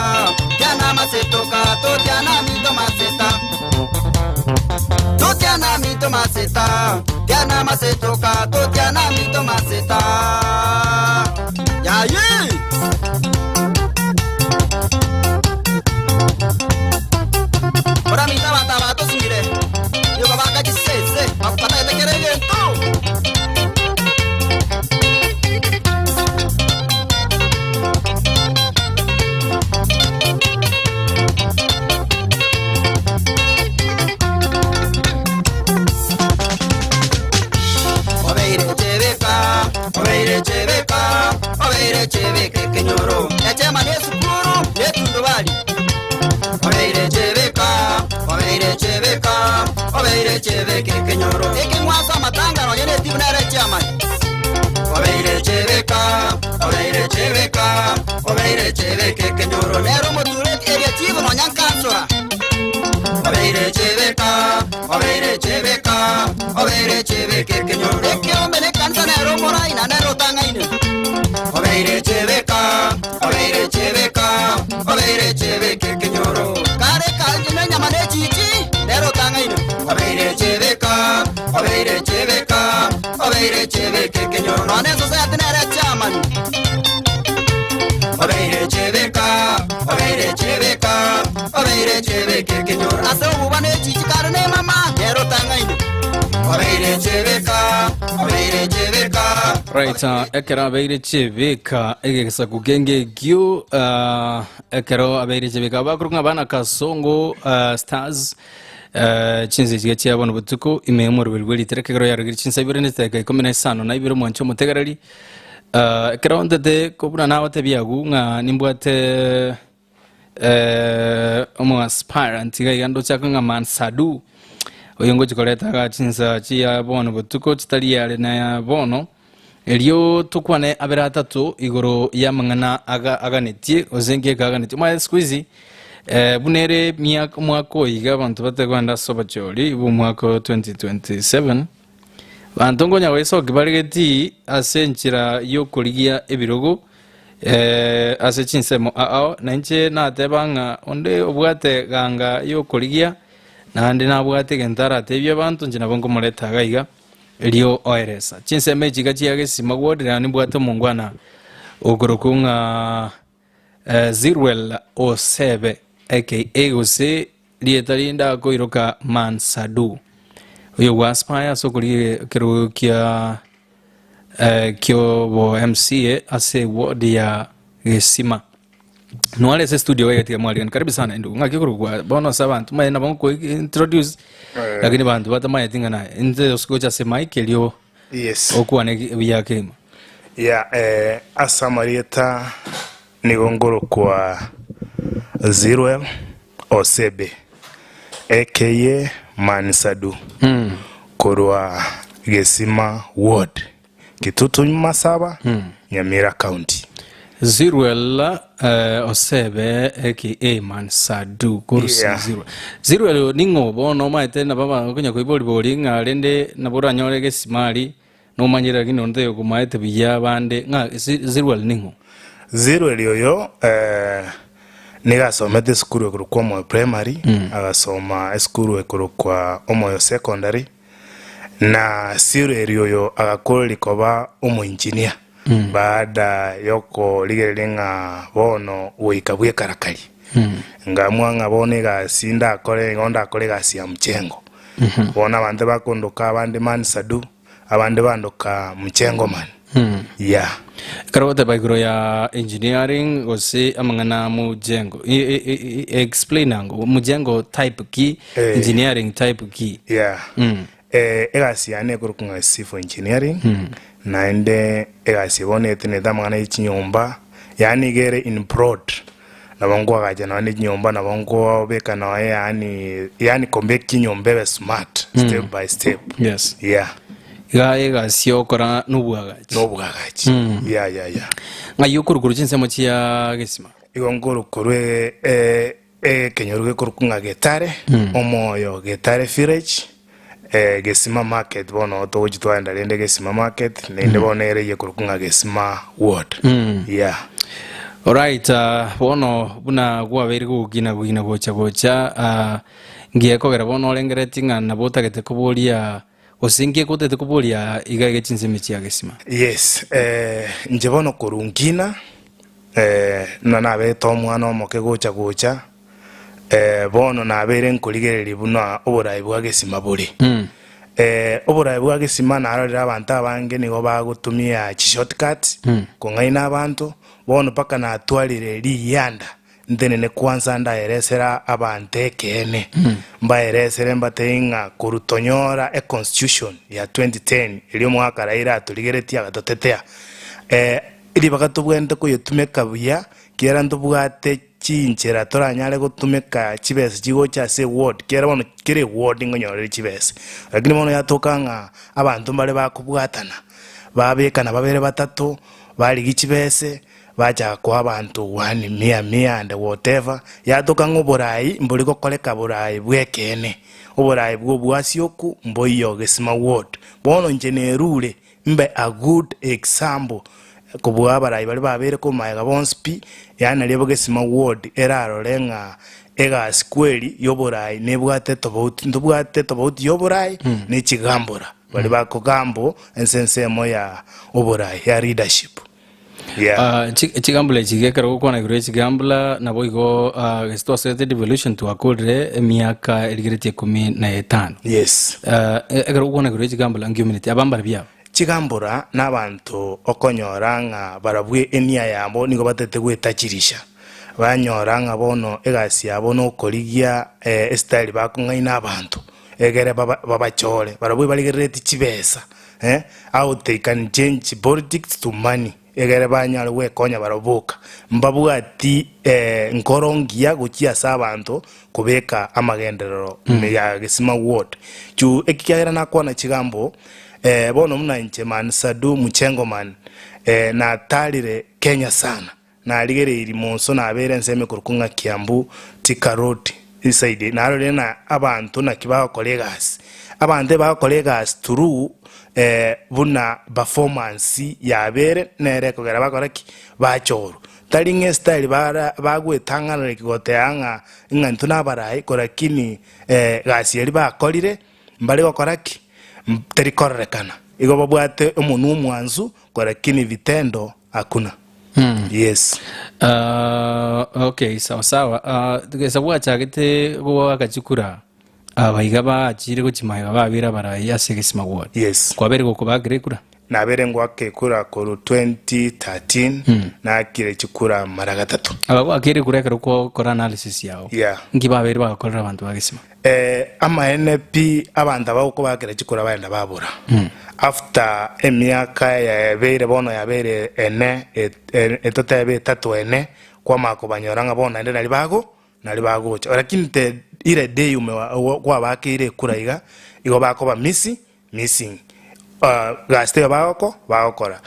tiana masetoka, totiana mito maseta. Totiana mito maseta, tiana masetoka, totiana mito maseta. Yayi! Ora mita bata bato singire. Yo baka chisese, bakupata etekere gento. Obeire chebeka, obeire chebeka, obeire chebeke kenyoro. Echema ne sukuru, ne tundubali. Obeire chebeka, obeire chebeka, obeire chebeke kenyoro. Ekeng'wasa amatanga nonye ne tibu nere chairman. Obeire chebeka, obeire chebeka, obeire chebeke kenyoro. Nero motureti eria chibu nonya nkansora. Obeire chebeka, obeire chebeka, obeire chebeke kenyoro. Ekiombe ne kanisa nero moraina nero tang'aine. Obeire chebeka, obeire chebeka, obeire chebeke kenyoro. Kare kange ne nyama ne chichi, nero tang'aine. Obeire chebeka, obeire chebeka, obeire chebeke kenyoro. None society nere chairman. Obeire chebeka, obeire chebeka, obeire chebeke kenyoro. Ase obuba ne chichi kare ne mama, nero tang'aine. Obeire chebeka, obeire chebeka. Right, ekero abeire chebeka egesaku kenge ekio ekero abeire chebeka bakorwa ng'a bana kasongo stars chinse chiga chia bono botuko ime omoroberi bwe ritereka ekero yarogire chinsa ibere ne chidakika ikomi na isano na ibere omwancho omotegereri ekero ntete kobuna nagotebia agwo ng'a nimbwate omo aspirant iga iga ndoche ng'a Mansadu oyo ngochi koreta iga chinsa chia bono botuko chitari are na bono erio tokwane abere atato igoro y'amang'ana aga aganetie gose nki aganetie omanye siku hizi buna ere miaka omwaka oyo iga abanto bategoenda ase obochori bwa omwaka o 2027 banto nkonya goesoki bare getii ase enchera y'okorigia ebirogo ase chinsemo ao na inche nateba ng'a onde obwate ganga y'okorigia naende nabwate egento aratebie abanto inche nabo nkomoreta iga iga erio oeresa. Chinsemo echi iga chia gesima ward naende nimbwate omongwana okorokwa ng'a Zirwel Osebe aka gose rieta rinde akoiroka Mansadu oyo gwa aspire ase okorigia ekerogo kia kiobo MCA ase ward ya Gesima. Nware ase studio iga tiga mwarigani. Karibu sana endugu. Ng'aki okorokwa bono ase abanto maye nabo nko introduce Eh. lakini banto batamaeti ng'a naye. Inche ase gocha ase mic erio Yes. okwane buya kegima. Yeah, eh, ase amarieta nigo nkorokwa Zirwel Osebe aka Man Sadu korwa Gesima Ward, Kitutu Masaba, Nyamira County. Zirwel eh, Osebe aka Man Sadu korusia Yeah. Zirwel. Zirwel ning'o bono omanyete nabo abakonya koibori bori ng'a rende nabo oranyore gesima aria nomanyire lakini onde okomaete buya bande ng'a Zirwel ning'o? Zirwel oyo eh, nigo asomete esukuru ekorokwa Omoyo Primary, agasoma esukuru ekorokwa Omoyo Secondary, na Zirwel oyo agakoreria koba omoengineer baada yokorigereria ng'a bono goika bw'ekarakari. Ngamua ng'a bono egasi ndakore nigo ndakore egasi ya mchengo. Bono abanto bakondoka abande man sadu, abande bandoka mchengo man. Yeah. Ekero ogoteba igoro ya engineering gose amang'ana a mujengo, i- i- i- explain ango, mujengo type ki, Eh. engineering type ki? Yeah. Eh, egasi yane ekorokwa ng'a civil engineering, naende egasi eye bono etenenete amang'ana ya chinyomba, yaani iga ere in broad, nabo nkoagacha nonye na chinyomba, nabo nkobeka nonye yaani, yaani kobeka chinyomba ebe smart, step by step. Yes. Yeah. Iga egasi okora nobwagachi. Nobwagachi. Yeah, yeah, yeah. Ng'ai okorukorwa chinsemo chia gesima? Igo nkorukorwa e- Ekenyoru gekorokwa ng'a Getare, omoyo Getare Village, Gesima Market bono togochia twaenda rende Gesima Market, naende bono ere eyio ekorokwa ng'a Gesima Ward. Yeah. Alright, ah, bono buna gwabeire gogokina gokina gocha gocha ah, ngiye kogera bono orengeretie ng'a nabo otagete koboria gose ngiye gotagete koboria iga iga chinsemo chia Gesima. Yes, eh, inche bono korwa nkina Buna nabete omwana omoke gocha gocha, bono nabeire nkorigereria buna oboraai bwa gesima bore. Oboraai bwa gesima narorire abanto abange nigo bagotumia chishortcut kong'aina abanto, bono mpaka natwarire riyianda ntenene kwansa ndaeresera abanto ekeene, mbaeresere mbatebie ng'a korwa tonyora econstitution ya 2010 eria omogaka Raila atorigeretie agatotetea, Ribaga tobwenerete koyetumeka buya, kiagera ntobwate chinchera toranyare gotumeka chibesa chigocha ase eward, kiagera bono kera eward nkonyorere chibesa. Lakini bono yatoka ng'a abanto mbare bakobwatana, babekana babere batato, barigia chibese, bachaka koa abanto one mia mia and whatever, yatoka ng'a oborai mbori gokoreka borai bw'ekeene, oborai bwa obwasioku mboiyo gesima ward. Bono inche nerure Mbe a good example kobua abarai baria babeire komaega bonsi pi, yaani naria bogesima ward erarore ng'a egasi kweri yoborai nebwate tobauti, ntobwate tobauti yoborai ne chigambora baria bakogambo ense ensemo ya oborai ya leadership. Yeah. Ah, chi- chigambula echi iga ekero gokwana igoro ya chigambula nabo igo ah, gese twasete devolution twakorire emiaka erigeretie ikomi na etano Yes. Ah, e- ekero gokwana igoro ya chigambula nkiumineti aba mbare biabo Chigambura nabanto okonyora ng'a barabwo enia yabo nigo batete gwetachirisha, banyora ng'a bono egasi yabo nokorigia eh, estyle bakong'aina abanto egere baba babachore, barabwo barigerereti chibesa eh, how they can change politics to money egere banyare gwekonya barabwo boka. Mbabwati nkoro ngiya gochia ase abanto kobeka amagenderero ime ya Gesima Ward. Juu ekiagera nakwana chigambo bono buna inche man Sadu Muchengo man natarire Kenya sana. Narigereirie monso nabeire ensemo ekorokwa ng'a Kiambu, Thika Road eside narorire ng'a abanto naki bagokora egasi. Abanto ebagokora egasi through buna performance yabere nere ekogera bakora ki? Bachorwa. Tari ng'a estyle bara bagwetang'anereki goteba ng'a ng'a intwe nabarayi korakini egasi eria bakorire mbare gokora ki? Teri kororekana. Igo babwate omonwa omwansu korakini vitendo Hakuna. Yes. Ah, okay sawa sawa Ah, gesa bwachagete goaka chikura abaiga baachire gochimaiga babere abarai ase egesima ward Yes. kwabere gokobakera ekura? Nabere ngoaka ekura korwa 2013 naakire chikura mara gatato. Aba gwakire ekura ekero kwakora analysis yao. Yeah. Nki babere bagakorera abanto ba Gesima? Eh, amaene pi abanto aba okobakera chikura baenda babura. After emiaka yabeire bono yabeire ene etotebe etato ene kwamanya kobanyora ng'a bono naende nari bago nari bagocha. Lakini te ire day ume kwabakeire ekura iga igo bakoba missing missing gasi teiyo bagoko bagokora.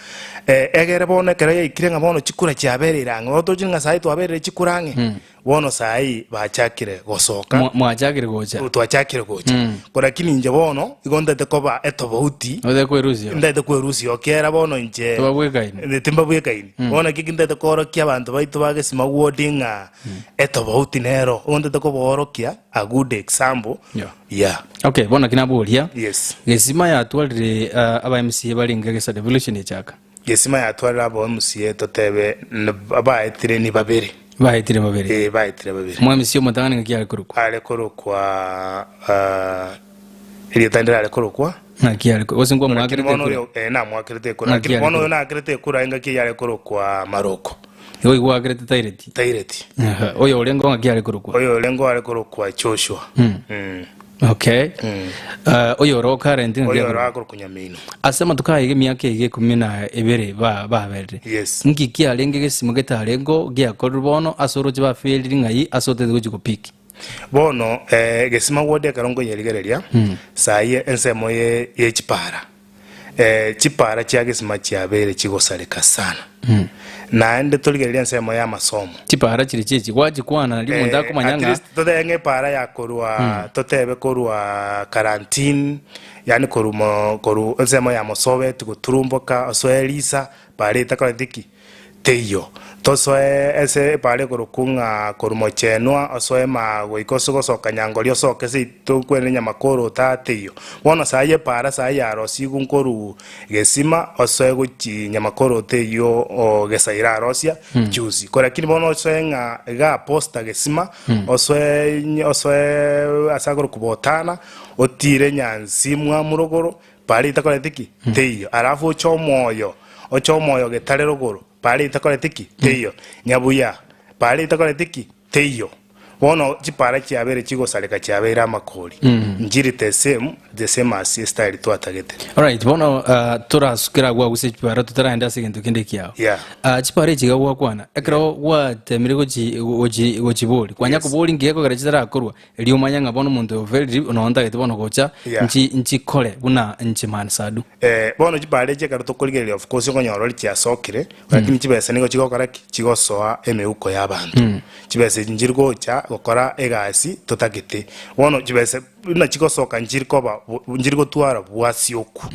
Egere bono ekero yaikire ng'a bono chikura chiabereire ang'e, bono tochire ng'a saii twabereire chikura ang'e, bono saii bachakire gosoka. Mwachakire gocha. Twachakire gocha. Lakini inche bono, igo ntagete koba etobauti. Otagete kwerusia. Ntagete kwerusia ekiagera bono inche. Tobabwekaini. Timbabwekaini. Bono naki eki ntagete koorokia abanto baito ba Gesima ward ng'a etobauti nero. Igo ntagete kobaorokia a good example. Yeah. Yeah. Okay, bono naki naboria. Yes. Gesima yatwarire uh, aba MCA barenge gesa devolution echaka. Gesima yatwarire aba MCA totebe baetire ni babere. Baetire babere. Eh, baetire babere. Mwa MCA omotang'ani ng'aki are korokwa? Are korokwa uh, erieta ndire are korokwa Ng'aki are gose Lakini nkwamoakerete bono ekura? oyo eh, namwakerete ekura. Ng'aki Lakini are bono oyo korokwa? naakerete ekura engaki eyio are korokwa Maroko. Igo igo gwakerete taireti? Taireti. Aha, Oyo orenge ng'aki are korokwa? Oyo orenge are korokwa Joshua. Mm. Mm. Okay. Mm. Uh, oyo oro current ng'aki Oyo are oro korokwa? akorokwa Nyamino. Ase amatuko aya iga emiaka iga ikomi na ebere ba baberire. Yes. Nki kiarenge gesimo getarengo giakorirwe bono ase oroche baferiri ng'ai ase otagete gochia gopiki? Bono eh, gesima ward ekero nkoyerigereria Mm. sayi ensemo ye ye chipara eh, chipara chia gesima chiabeire chigosareka sana Mm. naende torigereria ensemo ya amasomo Chipara chiri chichi gwachikwana nario omonto Eh, akomanya at ng'a least totebe ng'a epara ya korwa Mm. totebe korwa karantini yaani korwa mo korwa ensemo ya mosobeti goturumboka osoe risa para etakoreti ki Teiyo. Tosoe ase epaara ekorokwa ng'a korwa mochenwa, osoe maa goika ase gosoka nyangoria osoke ase itokwene nyamakoro otaa teiyo. Bono saai epaara saai yarosigwe nkorwa gesima osoe gochi nyamakoro teiyo o gesaira arosia juzi. Korakini bono osoe ng'a igaa posta gesima osoe osoe ase akorokwa botana otire nyansi mwamurogoro Paara itakoreti ki? Teiyo. Alafu oche omoyo, oche omoyo getare rogoro, paara itakoreti ki? Teiyo. Nyabuya, paara itakoreti ki? Teiyo. Bono chipaara chiabeire chigosareka chiabeire amakori. Nchiri the same, the same as style twatagete. Alright, bono uh, torasukera agwo aguse chipara totaraenda ase egento kende ekiao. Yeah. Uh, chipara echi iga gwakwana ekero gwatemire gochi gochi gochibori kwanya Yes. kobori ngiya ekogera chitarakorwa Erio omanye ng'a bono omonto oyo oferiri nonya ntagete bono gocha, Yeah. nchi nchikore buna inche man sadu. Eh, bono chibare echi ekero tokorigereria of course okonyora ori chiasokire, lakini chibesa nigo chigokora ki? Chigosoa emeuko ya abanto. Chibesa echi nchiri gocha gokora egasi totagete. Bono chibesa buna chigosoka nchiri koba nchiri gotwara bwasioku.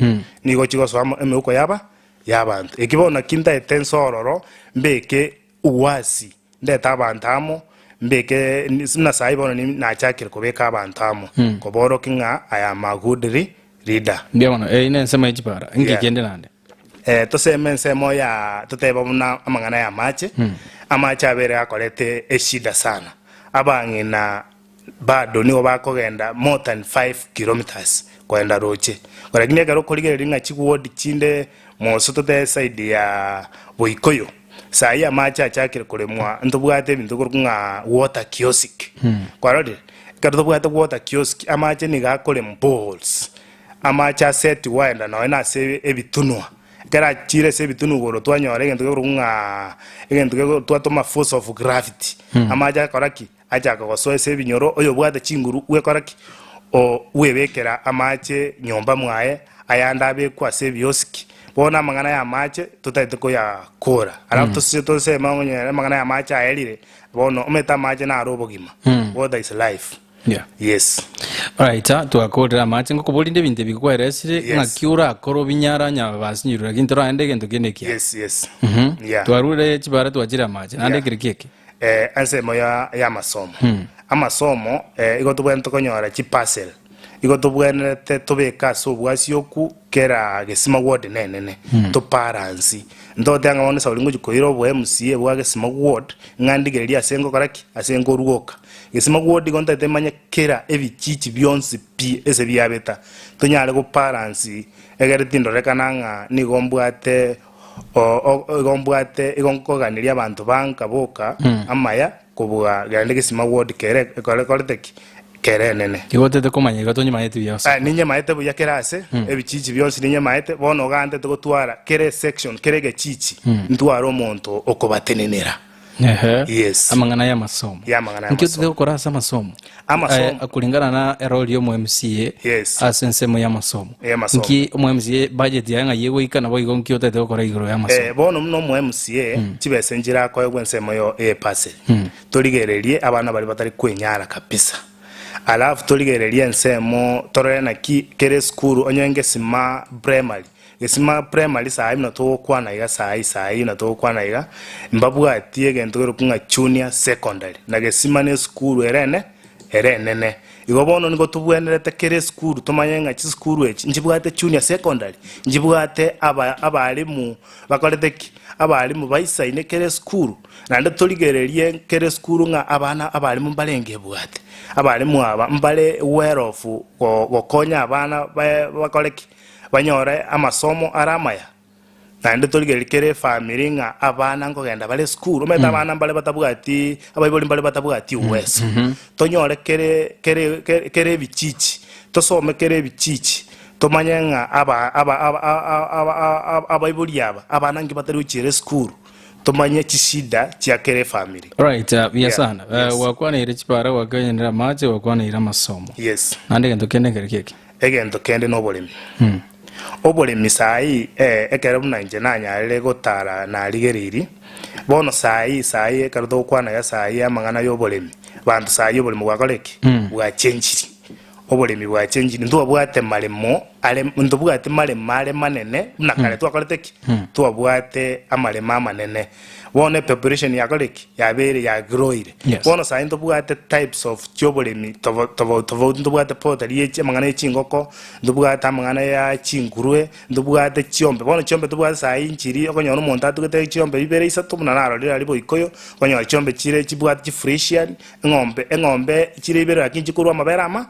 Nigo chigosoa amo emeuko yaba y'abanto. Eki bono naki ntaete nse ororo mbeke uwasi Ndete abanto amo, mbeke buna saii bono nachakire kobeka abanto amo, koborokia ng'a I am a good leader. Mbuya mono, eyio nensemo ye chipara. Inki Yeah. kende naende? Eh, toseme ensemo ya totebe buna amang'ana ya amache, amache abere akorete eshida sana. Abang'ina bado nigo bakogenda more than 5 kilometers kogenda roche. Lakini ekero okorigereria ng'a chiward chinde moso totebe side ya Boikoyo, saii amache achakire koremwa ntobwate ebinto korokwa ng'a water kiosk. Kwarorire? Ekero tobwate water kiosk, amache nigo akoremwa boreholes, amache asetigwe aenda nonya na ase ebitunwa. Ekero achire ase ebitunwa igoro twanyora egento gekorokwa ng'a egento geko twatoma force of gravity, amache akora ki? Achaka gosoa ase ebinyoro, oyobwate chinguru bwekora ki? O bwebekera amache nyomba mwaye, ayande abekwe ase ebiosiki. Bono amang'ana y'amache totagete koyakora. Alafu tose toseme onye amang'ana y'amache aerire, bono omanyete amache naro obogima. Water is life. Yeah. Yes. Alright, ah, twakorire amache ngokoborinde ebinto ebi kwaeresire Yes. ng'aki orakore obinyara onye basinyirwe lakini toraende egento kende ekiya. Yes, yes. Mhm. Yeah. Twarure chibara twachire amache naende Yeah. ekere kieke. Ensemo ya y'amasomo. Amasomo igo tobwenerete konyora chiparcel. Igo tobwenerete tobeke ase obwasi okwo kera gesima ward nenene, tobalansi. Ntogoteba ng'a bono esauri ngochia koira obo MCA bwa gesima ward, ng'a ndigererie ase ngokora ki? Ase nkoruoka. Gesima ward igo ntagete manye kera ebichichi bionsi pi ase biabeta, tonyare gobalansi egere tindorekana ng'a nigo mbwate igo mbwate igo nkoganeria abanto banka boka amaya kobua gende gesima ward kere ekorete ki? Kere enene. Igo otete komanya igo tonyemaeti buya ase. Eh, ninyemaete buya kera ase, ebichichi bionsi ninyemaete, bono iga ntete gotwara kera esection, kera egechichi, ntware omonto okobatenenera. Ehe. Yes. Amang'ana y'amasomo. Ya amang'ana Nki otete y'amasomo. gokora ase amasomo? Amasomo. Eh, kulingana na eroli y'omo MCA Yes. ase ensemo y'amasomo. Y'amasomo. Nki omo MCA budget yaye ng'ai egoika nabo igo nki otete gokora igoro y'amasomo? Eh, bono buna omo MCA, chibesa nchirakoegwa ensemo yo epaseri. Torigererie abana baria batari kwenyara kabisa. Alafu torigererie ensemo torore naki kera esukuru onye ngesima primary. Gesima primary saii buna togokwana iga saii saii buna togokwana iga, mbabwati egento kerokwa ng'a junior secondary. Na gesima na esukuru ere ene ere enene. Igo bono nigo tobwenerete kera esukuru tomanye ng'a chisukuru echi nchibwate junior secondary, nchibwate aba abalimu bakorete ki? Abalimu baisaine kera esukuru. Naende torigererie kera esukuru ng'a abana abalimu mbarenge ebwate. Abalimu aba mbare well off gokonya abana bakore ki? Banyore amasomo are amaya. Naende torigererie kera efamiri ng'a abana nkogenda bare esukuru. Omanyete abana mbare batabwati, abaibori mbare batabwati uweso. Tonyore kere kere kere ebichichi, tosome kere ebichichi, tomanye ng'a aba aba aba abaibori aba, abana nki batari gochiera esukuru. Tomanye chishida chia kera efamiri. Alright, uh, buya Yeah, sana. Uh, yes. gwakwaneire chipara, gwakwaneire amache, gwakwaneire amasomo. Yes. Naende egento kende nkere kieki. Egento kende noboremi. Oboremi saii eh, ekero buna inche nanyarire gotara narigereiri, bono saii saii ekero togokwana iga saii amang'ana ya oboremi, banto saii oboremi bwakora ki? Bwachenchiri. Oboremi bwachenchiri, ntwabwate maremo are ntobwati maremo are manene buna kare twakorete ki? Twabwate amaremo amanene. Bono epopulation yakorire ki? Yabeire yagroire. Yes. Bono saii ntobwate types of chioboremi tobo tofauti tofauti, ntobwate poultry ye amang'ana ye chingoko, ntobwate amang'ana ya chingurue, ntobwate chiombe. Bono chiombe tobwate saii nchiri okonyora omonto atugete chiombe ibere isato buna narorire aria boikoyo, okonyora chiombe chire chibwate chifresian, Eng'ombe, eng'ombe chire ibere lakini chikorua amabere ama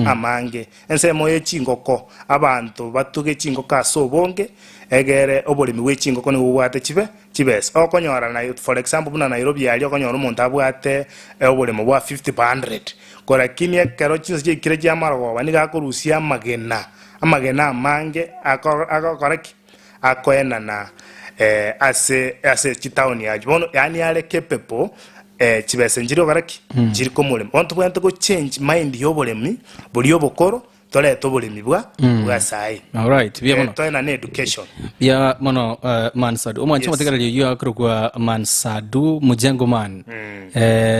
amange. Ensemo ye chingoko, abanto batuge chingoko ase obonge, egere oboremi bwe chingoko nigo bobwate chibe chibesa. Okonyora na for example buna Nairobi aria okonyora omonto abwate oboremo bwa 50 per 100, korakini ekero chinsa chiaikire chia amarogoba nigo akorusia amagena, amagena amange ako agokora ki? Akoenana ase ase chitaoni achio. Bono yaani are capable chibesa nchiri gokora ki? Nchiri komorema. Bono tobwenerete go change mind ya oboremi boria obokoro torete oboremi bwa bwa saii. Alright, buya mono. Toenane education. Buya mono Mansadu. Omwanchi Yes. omotegereri oyio akorokwa Mansadu Mujengo Man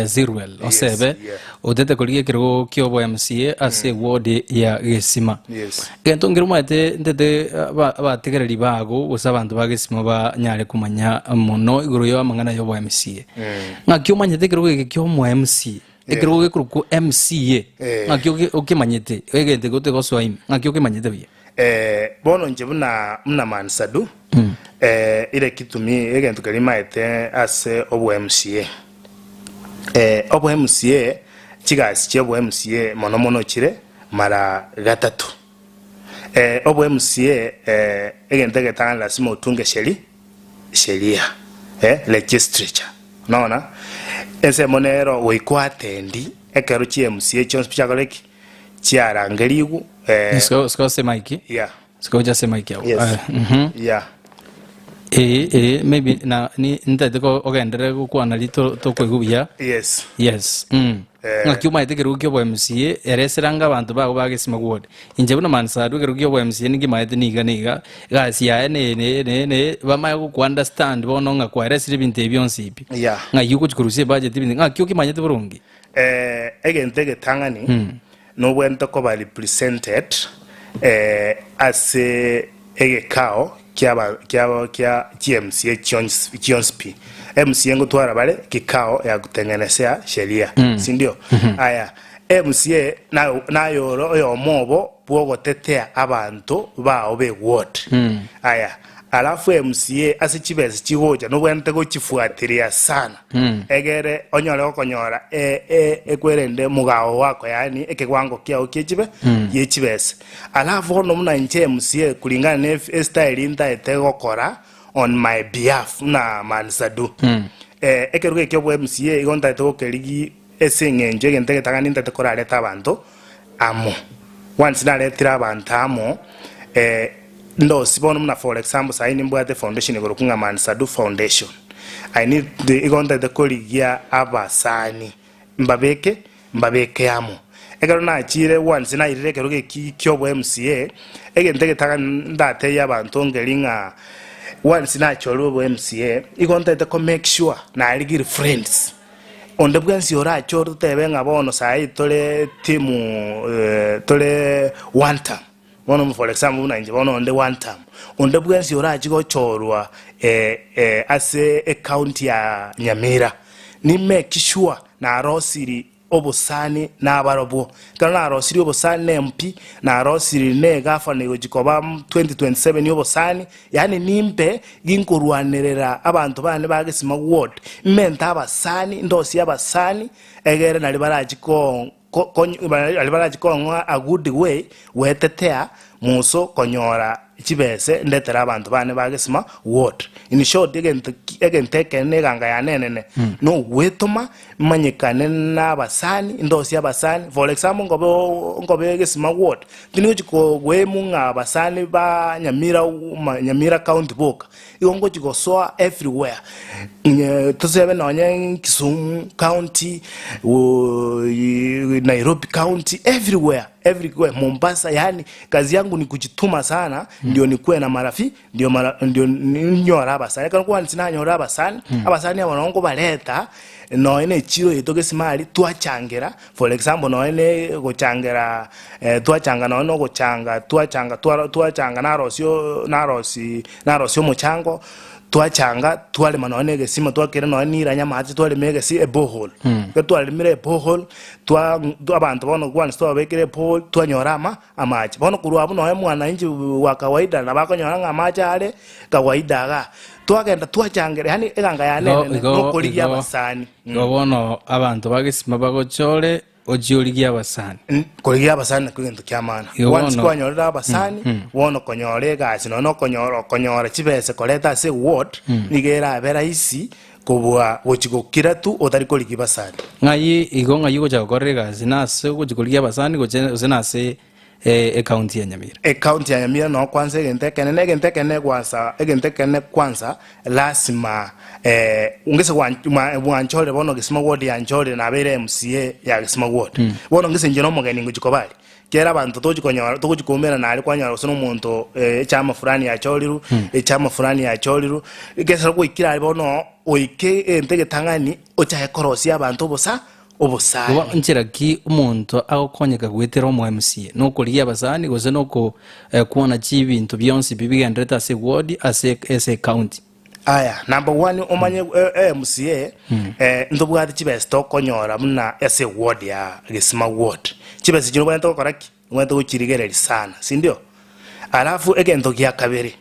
Zirwel Osebe yeah. otete korigia ekerogo kia obo MCA ase eward ya Gesima. Yes. Egento nkere omanyete ntete aba- abategereri bago gose abanto ba Gesima banyare komanya mono igoro ya amang'ana ya obo MCA. Ng'aki omanyete ekerogo eke kia omo MCA? Ekerogo gekorokwa MCA. Eh. Ng'aki oke- okemanyete egento eke otegosoa ime ng'aki okemanyete buya? Eh, bono inche buna buna Mansadu eh, ire kitumi egento keria maete ase obo MCA. Eh, obo MCA chigasi chia obo MCA mono mono chire mara gatato. Eh, obo MCA eh, egento egetang'ani lazima otunge sheri sheria eh, legislature nona ensemo nero goika oatendi ekero chi MCA chionsi pi chiakora ki? Chiarangerigwe eh, Siko siko ase mic. yeah. Siko gocha ase mic yago. Yes. Eh, mhm. Yeah. Ee, ee, maybe na ni ntaete ko ogenderere gokwana ri to- tokoigwa buya. Yes. Yes. Mm. Eh. Ng'aki omanyete ekerogo kia obo MCA ereseranga abanto bago bagesima ward. Inche buna Mansadu ekerogo kia obo MCA ninkimaete niga niga egasi yaye ne ne ne ne bamanye goko understand bono ng'a kwaeresire ebinto ebi bionsi ebi. Yeah. Ng'ai ogochi korusia ebudget ebinto ng'aki okimanyete boronge. Eh, egento egetang'ani nobwenerete koba represented eh, ase egekao kiaba kiaba kia chiMCA chionsi chionsi pi. MCA ngotwara bare kikao ya kutengenesea sheria, sindio? Aya, MCA naye naye ore oyomo obo bwogotetea abanto bao be ward. Aya, alafu MCA ase chibesa chigocha nobwenerete gochifuatilia sana egere onyore gokonyora e- e- ekwerende omogao wako yaani ekewango kiao kie chibe gie chibesa. Alafu bono buna inche MCA kulingana na estyle ntaete gokora on my behalf buna Man Sadu. Ekerogo ekio bwa MCA igo ntaete gokerigi Ase eng'encho egento egetang'ani ntaete korarete abanto amo. Once naretire abanto amo, eh, ndosi bono buna for example sayi nimbwate efoundation ekorokwa ng'a Mansadu Foundation. I need igo ntaete korigia abasani mbabeke mbabeke amo. Ekero nachire once nairire ekerogo eki kia obo MCA, egento egetang'ani ndatebie abanto nkeri ng'a once nachorire obo MCA, igo ntaete ko make sure narigire friends. Onde bwensi orache ototebe ng'a bono saii tore timu tore one term, bono for example buna inche bono onde one term, onde bwensi orache gochorwa ase ecounty ya Nyamira, ni make sure narosiri obosani nabarobwo. Ekero narosirie obosani na MP, narosirie na egavana egochia koba 2027 obosani, yaani nimbe ginkorwanerera abanto bane ba Gesima ward, mmente abasani, ndosie abasani, egere naria barachie ko ko naria barachie kong'oa a good way gwetetea moso konyora chibese ndetere abanto bane ba Gesima ward. In short egento ki egento ekenene eganga yane enene, nogwetoma manyekane nabasani, ndosie abasani, for example nkobe oo nkobe egesima ward, tindi gochi kogoemu ng'a abasani ba Nyamira ma Nyamira county boka, igo ngochi gosoa everywhere, onye tosebe nonye Kisumu county, Nairobi county, everywhere, everywhere, Mombasa, yaani kazi yangu ni kujituma sana, ndio nikuwe na marafi ndio mara ndio ninyore abasani, ekero kwansi nanyora abasani, abasani abo nabo nkobareta, Nonya ne echiro yaito gesimari twachangera, for example nonya ne gochangera twachanga nonya na ogochanga twachanga twaro twachanga narosia oo narosi narosia omochango, twachanga twarema nonya na egesima twakera nonya na riranya amache twarema egesi eborehole. Ekero twaremire eborehole, twa abanto bono once twababekire eborehole twanyora ama amache. Bono korwa abwo nonya mwananchi wa kawaida nabo akonyora ng'a amache are kawaida igaa. Twagenda twachangera, yaani eganga yane Igo- enene igo- nokorigia igo- abasani. Igo bono abanto bagesima bagochore ochie origie abasani. Korigia abasani nakio egento kia maana. Igo Once bono- kwanyorire abasani, Mm, mm. bono konyora egasi nonya okonyora okonyora chibesa koreta ase eward, nigo erabe rahisi kobua gochia gokira tu otari korigia basani. Ng'ai igo ng'ai ogocha gokorera egasi nase ogochia korigia abasani goche gose nase ecounty ya Nyamira? Ecounty ya Nyamira noo kwanza egento ekenene, egento ekenene gwansa egento ekenene kwanza lasima ngese gwanchorire bono Gesima ward yanchorire nabeire MCA ya Gesima ward. Bono ngese inche na omogeni ngochia koba aria. Kera abanto tochi konyora togochi koumerana aria kwanyora gose na omonto echama fulani yachorirwe, echama fulani yachorirwe, ekero gwaikire aria bono oike egento egetang'ani ochake korosia abanto obosa obosani. Igo nchera ki omonto agokonyeka goetera omo MCA? Nokorigia abasani gose noko kwana chibinto bionsi bi bigenderete ase eward ase ase ecounty? Aya, number one omanye MCA ntobwate chibesa tokonyora buna ase eward ya Gesima ward. Chibesa echio nobwenerete gokora ki? Nobwenerete gochirigereria sana, sindio? Alafu egento gia kabere,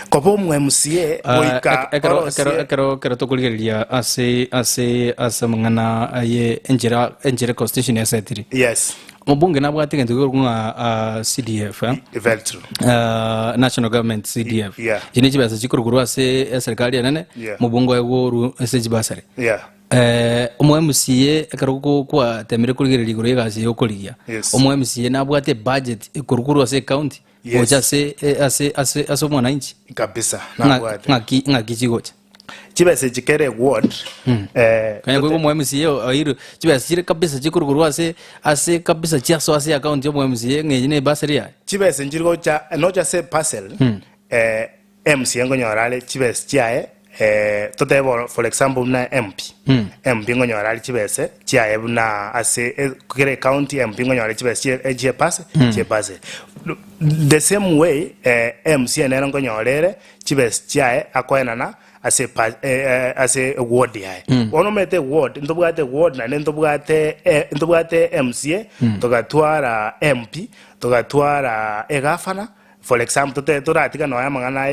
koba omo MCA goika Ekero orosie ekero ekero ekero tokorigereria ase ase ase amang'ana aye enchera enchera econstitution esetiri. Yes. Omobunge nabwate egento gekorokwa ng'a ah, CDF eh? Very true. Ah, national government CDF Yeah. Echi ne chibesa chikorwa ase eserikali enene Yeah. omobunge oye goru ase chibasari Yeah. Eh, omo MCA ekero go- gwatemire korigereria igoro y'egasi y'okorigia Yes. omo MCA nabwate ebudget ekorwa korwa ase ecounty Yes. gocha ase eh, ase ase ase omwananchi Kabisa, Ng'a- nabwate. ng'aki ng'aki chigocha Chibesa echi kere eward eh, Konya koigwa omo MCA oirwe chibesa chire kabisa chikorwa korwa ase ase kabisa chiasoa ase account ya omo MCA ng'a eye ne ebasari yaye. Chibesa nchiri gocha nocha ase eparcel eh, MCA nkonyora are chibesa chiaye eh, totebe bono for example buna MP, MP nkonyora are chibesa chiaye buna ase e kera ecounty MP nkonyora are chibesa chie chie epase chie eparcel. The same way eh, MCA nere nkonyora ere chibesa chiaye akoenana. ase epa ase eward yaye. Bono omanyete eward, ntobwate eward naende ntobwate ntobwate MCA, togatwara MP, togatwara egavana, for example tote toratiga nonya amang'ana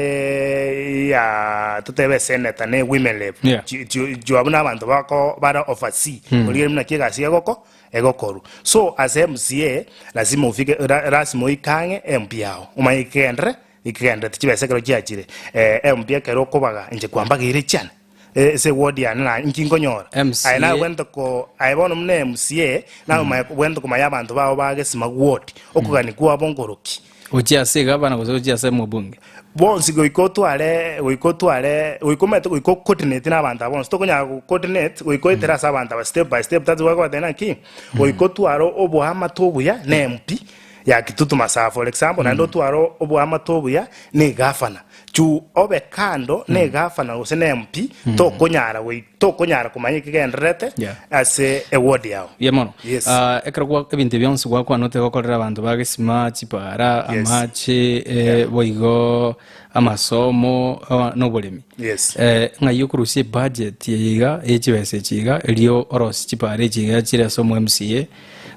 ya totebe esenator na ewomen rep, Yeah. chi chi chio abwo na abanto bako bare oversee, origereria buna ki egasi egoko egokorwa. So ase MCA, lazima ofike ra lazima oike ang'e MP yao, omanye ekegenderere Ekegendereti chibesa ekero chiachire, eh, MP ekero okobaga inche kwambageire chiane eh, ase eward yane na inki nkonyora. MCA. Aye naye obwenerete ko aye bono buna MCA naye omanye obwenerete komanya abanto bao ba Gesima ward okogania kwabo nkoroki. Gochia ase egavana gose gochia ase omobunge? Bonsi goika otware goika otware goika omanyete goika ocoordinate na abanto aba bonsi tokonyara go coordinate goika oetere ase abanto aba step by step that's why nkobatebia naki goika otware oboamate obuya na MP. ya Kitutu Masaha for example naende otware oboamate obuya na egavana juu obe kando na egavana gose na MP tokonyara goi tokonyara komanya ekegendererete Yeah. ase eward yao. Buya mono. Yes. Ah, ekero gwa ebinto ebi bionsi gwakwana otegokorera abanto ba gesima, chipara, Yes. amache, eh, boigo amasomo ah, na oboremi. Yes. Eh, ng'ai okorusia ebudget eye iga eye chibesa echi iga erio orosie chipara echi iga chire ase omo MCA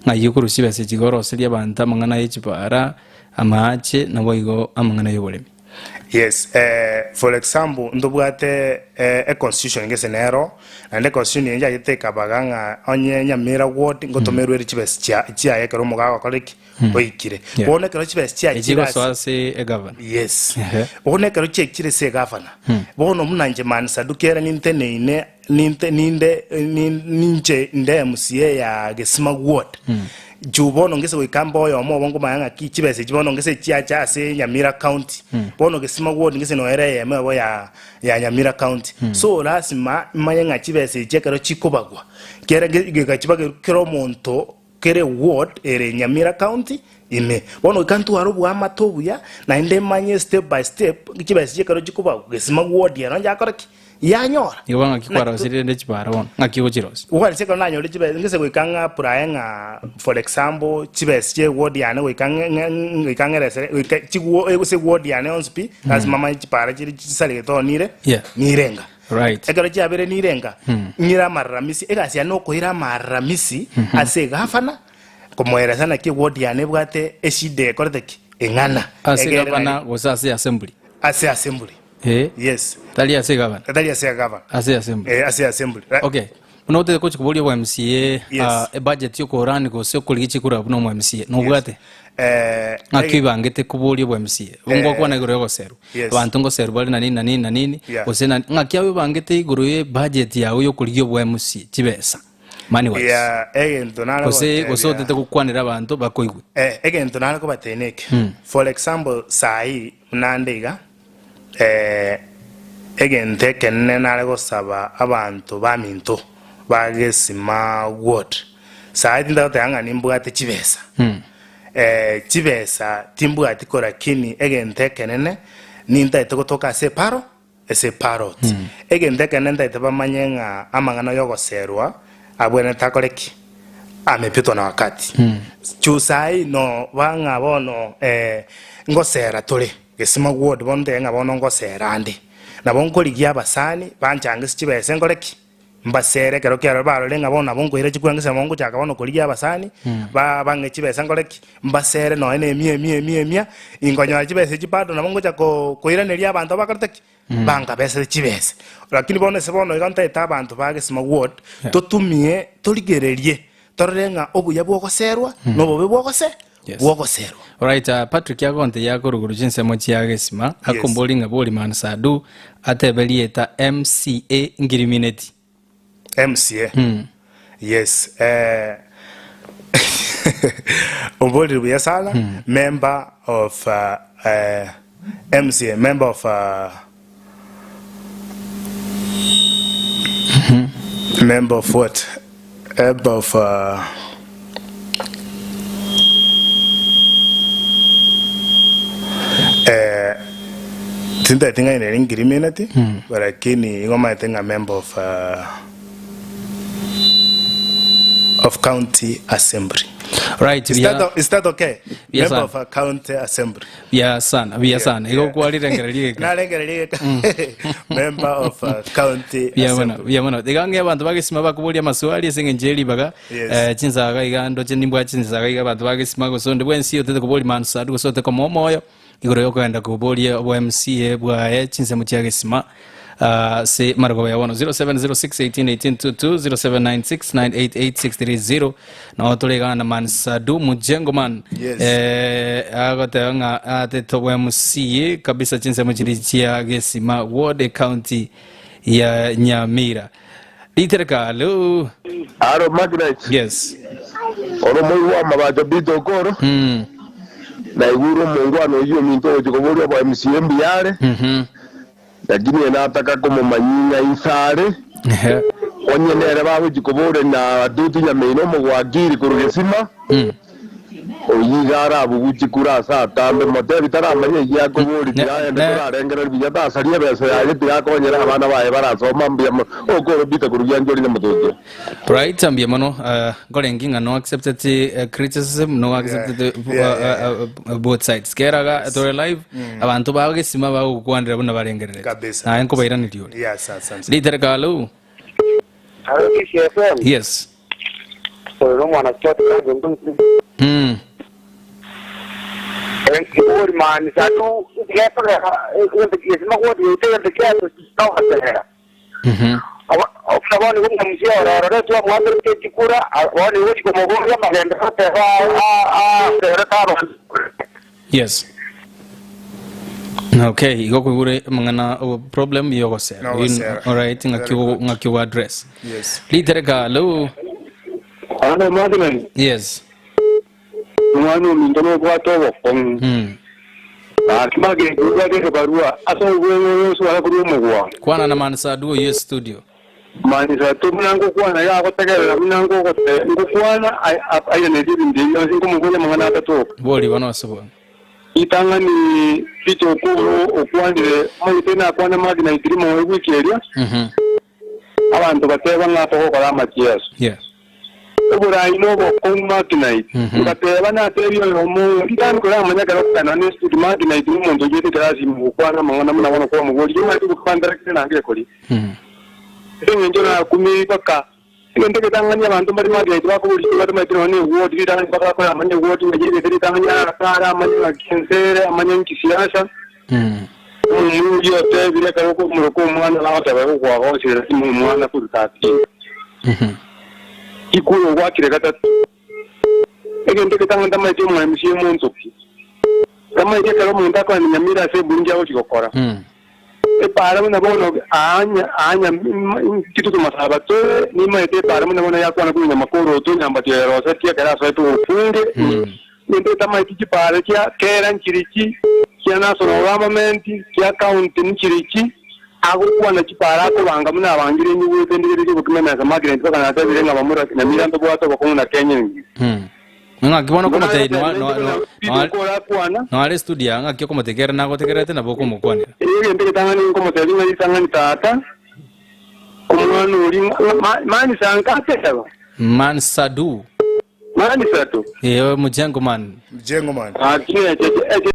Ng'ai okorusia chibesa echi iga oroserie abanto amang'ana ye chipara, amaache, naboigo amang'ana y'oboremi. Yes, eh, for example ntobwate eh, econstitution gese nero, naende econstitution eye yachete ekabaga ng'a onye Nyamira ward ngotomerwa ere chibesa chia chiaye ekero omogaga agokora ki? Oikire. Yeah. Bono ekero chibesa chiachire Echigosoa ase ase egavana. Yes. Ehe. Bono ekero chiachire ase egavana, bono buna inche Man Saduki ere ninteneine Ninte ninde ninche inde MCA ya Gesima ward. Juu bono ngese goika mbe oyomo obo nkomanya ng'aki chibesa echi bono ngese chiacha ase Nyamira county. Bono Gesima ward ngese noere eyemo ebo ya ya Nyamira county. So lasima manye ng'a chibesa echi ekero chikobagwa, kere goika chibagerwe kera omonto Kera eward ere Nyamira county ime. Bono goika ntware oboamate obuya naende manye step by step chibesa echi ekero chikoba gesima ward ero njakora ki? Yanyora. Igo bono ng'aki kwarosirie rende chibara bono? Ng'aki ogochirosia? Gokwanisia ekero nanyore chibesa ngese goika ng'a apply ng'a for example chibesa chia eward yane goika ng'e ng'e goika ng'eresere goika chigwo ase eward yane yonsi pi lazima manye chibara chire chisarigete oo nire Yeah. nirenga. Right. Ekero chiabeire nirenga, ng'ire amararamisi, egasi yane nokoira amararamisi ase egavana, komoeresa naki eward yane ebwate eshida ekorete ki? Eng'ana. Ase Egere egavana nari- gose ase assembly? Ase assembly. Eh. Yes. Tari ase egavana? Tari ase egavana. Ase assembly. Eh, ase assembly. Ra- Okay. Buna otete gochia koboria obo MCA, Yes. ah, ebudget yokorani gose okorigia chikura buna omo MCA, nobwate? Eh, Ng'aki ege- oibangete koboria obo MCA? Eh, Ngokwana igoro yogoserwa. yes. Abanto ngoserwa bare na nini na nini na nini, Yeah. gose na ng'aki aye oibangete igoro ye budget yago yokorigia obo MCA chibesa, money wise. Yeah, egento nare Gose gose gotebia- otete gokwanera abanto bakoigwe. Eh, egento nare kobatebia neke. Mm. For example, saii buna nde iga, eh, egento ekenene nare gosaba abanto baminto ba Gesima ward, saii tindagoteba ng'a nimbwate chibesa. Eh, chibesa timbwati korakini egento ekenene nintaete gotoka ase eparo ase eparot. Egento ekenene ntaete bamanye ng'a amang'ana y'ogoserwa abwenerete akore ki? Amepitwa na wakati. Juu saii noba ng'a bono eh, ngosera tore Gesima ward bono ntebe ng'a bono ngosera ande. Nabo nkorigia abasani banchange ase chibesa nkore ki? Mbasere ekero kiaroro barore ng'a bono nabo nkoira chikura ngese nabo ngochaka bono korigia abasani, ba bang'e chibesa nkore ki? Mbasere nonya na emia emia emia emia, inkonyora chibesa echi bado nabo ngocha ko koiraneria abanto bakorete ki? Bankabesete chibesa. Lakini bono ase bono iga ntaete abanto ba Gesima ward, totumie torigererie, torore ng'a obuya bwogoserwa, na obobe bwogose Yes. bwogoserwa. Alright, uh, Patrick agontebia akoruguru chinsemo chia Gesima, Yes. akombori ng'a bori man Sadu, atebe rieta MCA ngirimineti. MCA. Yes. Eh, omborire buya sana member of uh, eh, MCA member of uh, member of what member of uh, eh, tintagete ng'a nere ngirimineti lakini igo maete ng'a member of uh, of county assembly. Right, Is buya- that, is that okay? Buya Member sana. of a county assembly. Buya sana, buya sana. Igo kwarirengereria geka. Narengereria geka. Member of a county Buya mono, assembly. buya mono. Iga ng'e abanto bagesima bakoboria amaswali ase eng'encho ye ribaga. Yes. Eh, chinsaga iga ndoche nimbwa chinsaga iga abanto bagesima gose onde bwensi otete koboria mansadu gose ote komoa omoyo igoro yokogenda koboria obo MCA bwaye chinsemo chia gesima ase marogoba ya bono 0706181822 0796988630 nao tore iga na Mansadu Mujengo man Yes. eh, agoteba ng'a atete obo MCA kabisa chinsemo chiri chia gesima ward county ya Nyamira ritereka alo Alo Magnet. Yes. Oro moigwa amabacho Peter Okoro. Mm. Naigure omongwana oyio ominto ogochia koboria obo MCA mbuya are. Mhm. Lakini nataka komomanyia ng'a inse are. Ehe. Onye nere bagochia koboria na Atuti Nyameino omogwakiri korwa gesima. Mm. Oyio iga arabuguchie kura ase atambe, motebi taramanya eyio akoboria, tiga aende torarengereria buya, tasaria ebesa yaye, tiga akonyere abana baye barasoma mbuya mono. Okoro Peter korwa Gianchori Nyamotokia. Right, mbuya mono. Nkorengi ng'a no accepted criticism, no accepted both sides. Keraga tore live, abanto bagesima bagokwanera buna barengererete. Kabisa. Naye nkobairaneria ore. Yes, asante. Ritereka alo. Alo Kisii FM. Yes. Oyo nomwana sport kange nduzi. Ngori mani satu getogera gesima gwoti gete gete togatera. Obona nigo omusia ororore twamwamberete chikura bono nigo chikomoboria amagendo goteba atere kabantu. Yes. Okay, igo koigure amang'ana o problem yogosera. Nogosera. Alright, ng'aki ng'aki ogo address. Yes. Ritereka alo. Ano Magdalene. Yes. Omwana ominto nobwate obokong'u. Gaki magega obwate ekebarua ase obweng'e Yesu arakorwa omogwao. Kwana na Mansadu oyio studio. Mansadu buna ngokwana yagotegerera buna ngogote ngokwana airaneti ebinto ebi bionsi nkomoboria amang'ana atatoka. Bori bono ase bono. Ritang'ani Peter Okoro okwanire omanyete nakwane Magna Itirimo ewiki eria. Abanto bateba ng'a togokora amachieso. Yeah. Oborai nobokong'u Magnite. Ngateba natebie oyomo ng'a ritang'ani koramanya ekero okogenda ne esukuru Magnite nomonto ochiete ekerasi ime gokwana amang'ana buna bono kwamoboria omanyete gokwana kere naende ekori. Ase eng'encho nakumia mpaka egento egetang'ani abanto mbare Magnite bakoboria ching'ana bamaete nonya ne eward ritang'ani mpaka bakoramanya eward ng'a yegete ritang'ani aratare amanye ng'aki ense ere amanye nki siasa. Omomuya otebire ekero okomoroka omwana nagoteba igo kwagosire lazima omwana korwa 13. Rikura ogwakire gatato. Egento egetang'ani tamaeti omoemisia omonto ki. Tamaeti ekero omonto akoenda nyamira ase ebunge agochia gokora. Epaara buna bono aa aa kitutu masaba tore nimaete epaara buna bono yakwana korwa nyamakoroto nyambatio ya rosetie ekero asoete obunge. Egento etamaeti chipaara chia kera nchirichi, chia national government, chia county nchirichi, agokwana chipaara akobanga buna abangire enyigwete ndigererie obokima emesa Margaret mpaka natebire ng'a bamura Nyamira ntobwate obokong'u na Kenya engima. Ng'aki bono Igo okomotebia naye noa- noa- gotebia noa- Peter noa- Okoro akwana. noare studio aa ng'aki okomotebia kere nagotegererete nabo okomokwanera. Egento egetang'ani nkomotebia ng'a ritang'ani tata, omwana oria ng'a ma- mani sanka ateba. Man Sadu. Mani Sadu. Eeh Mjengo man. Mjengo man. Gaki eche eche.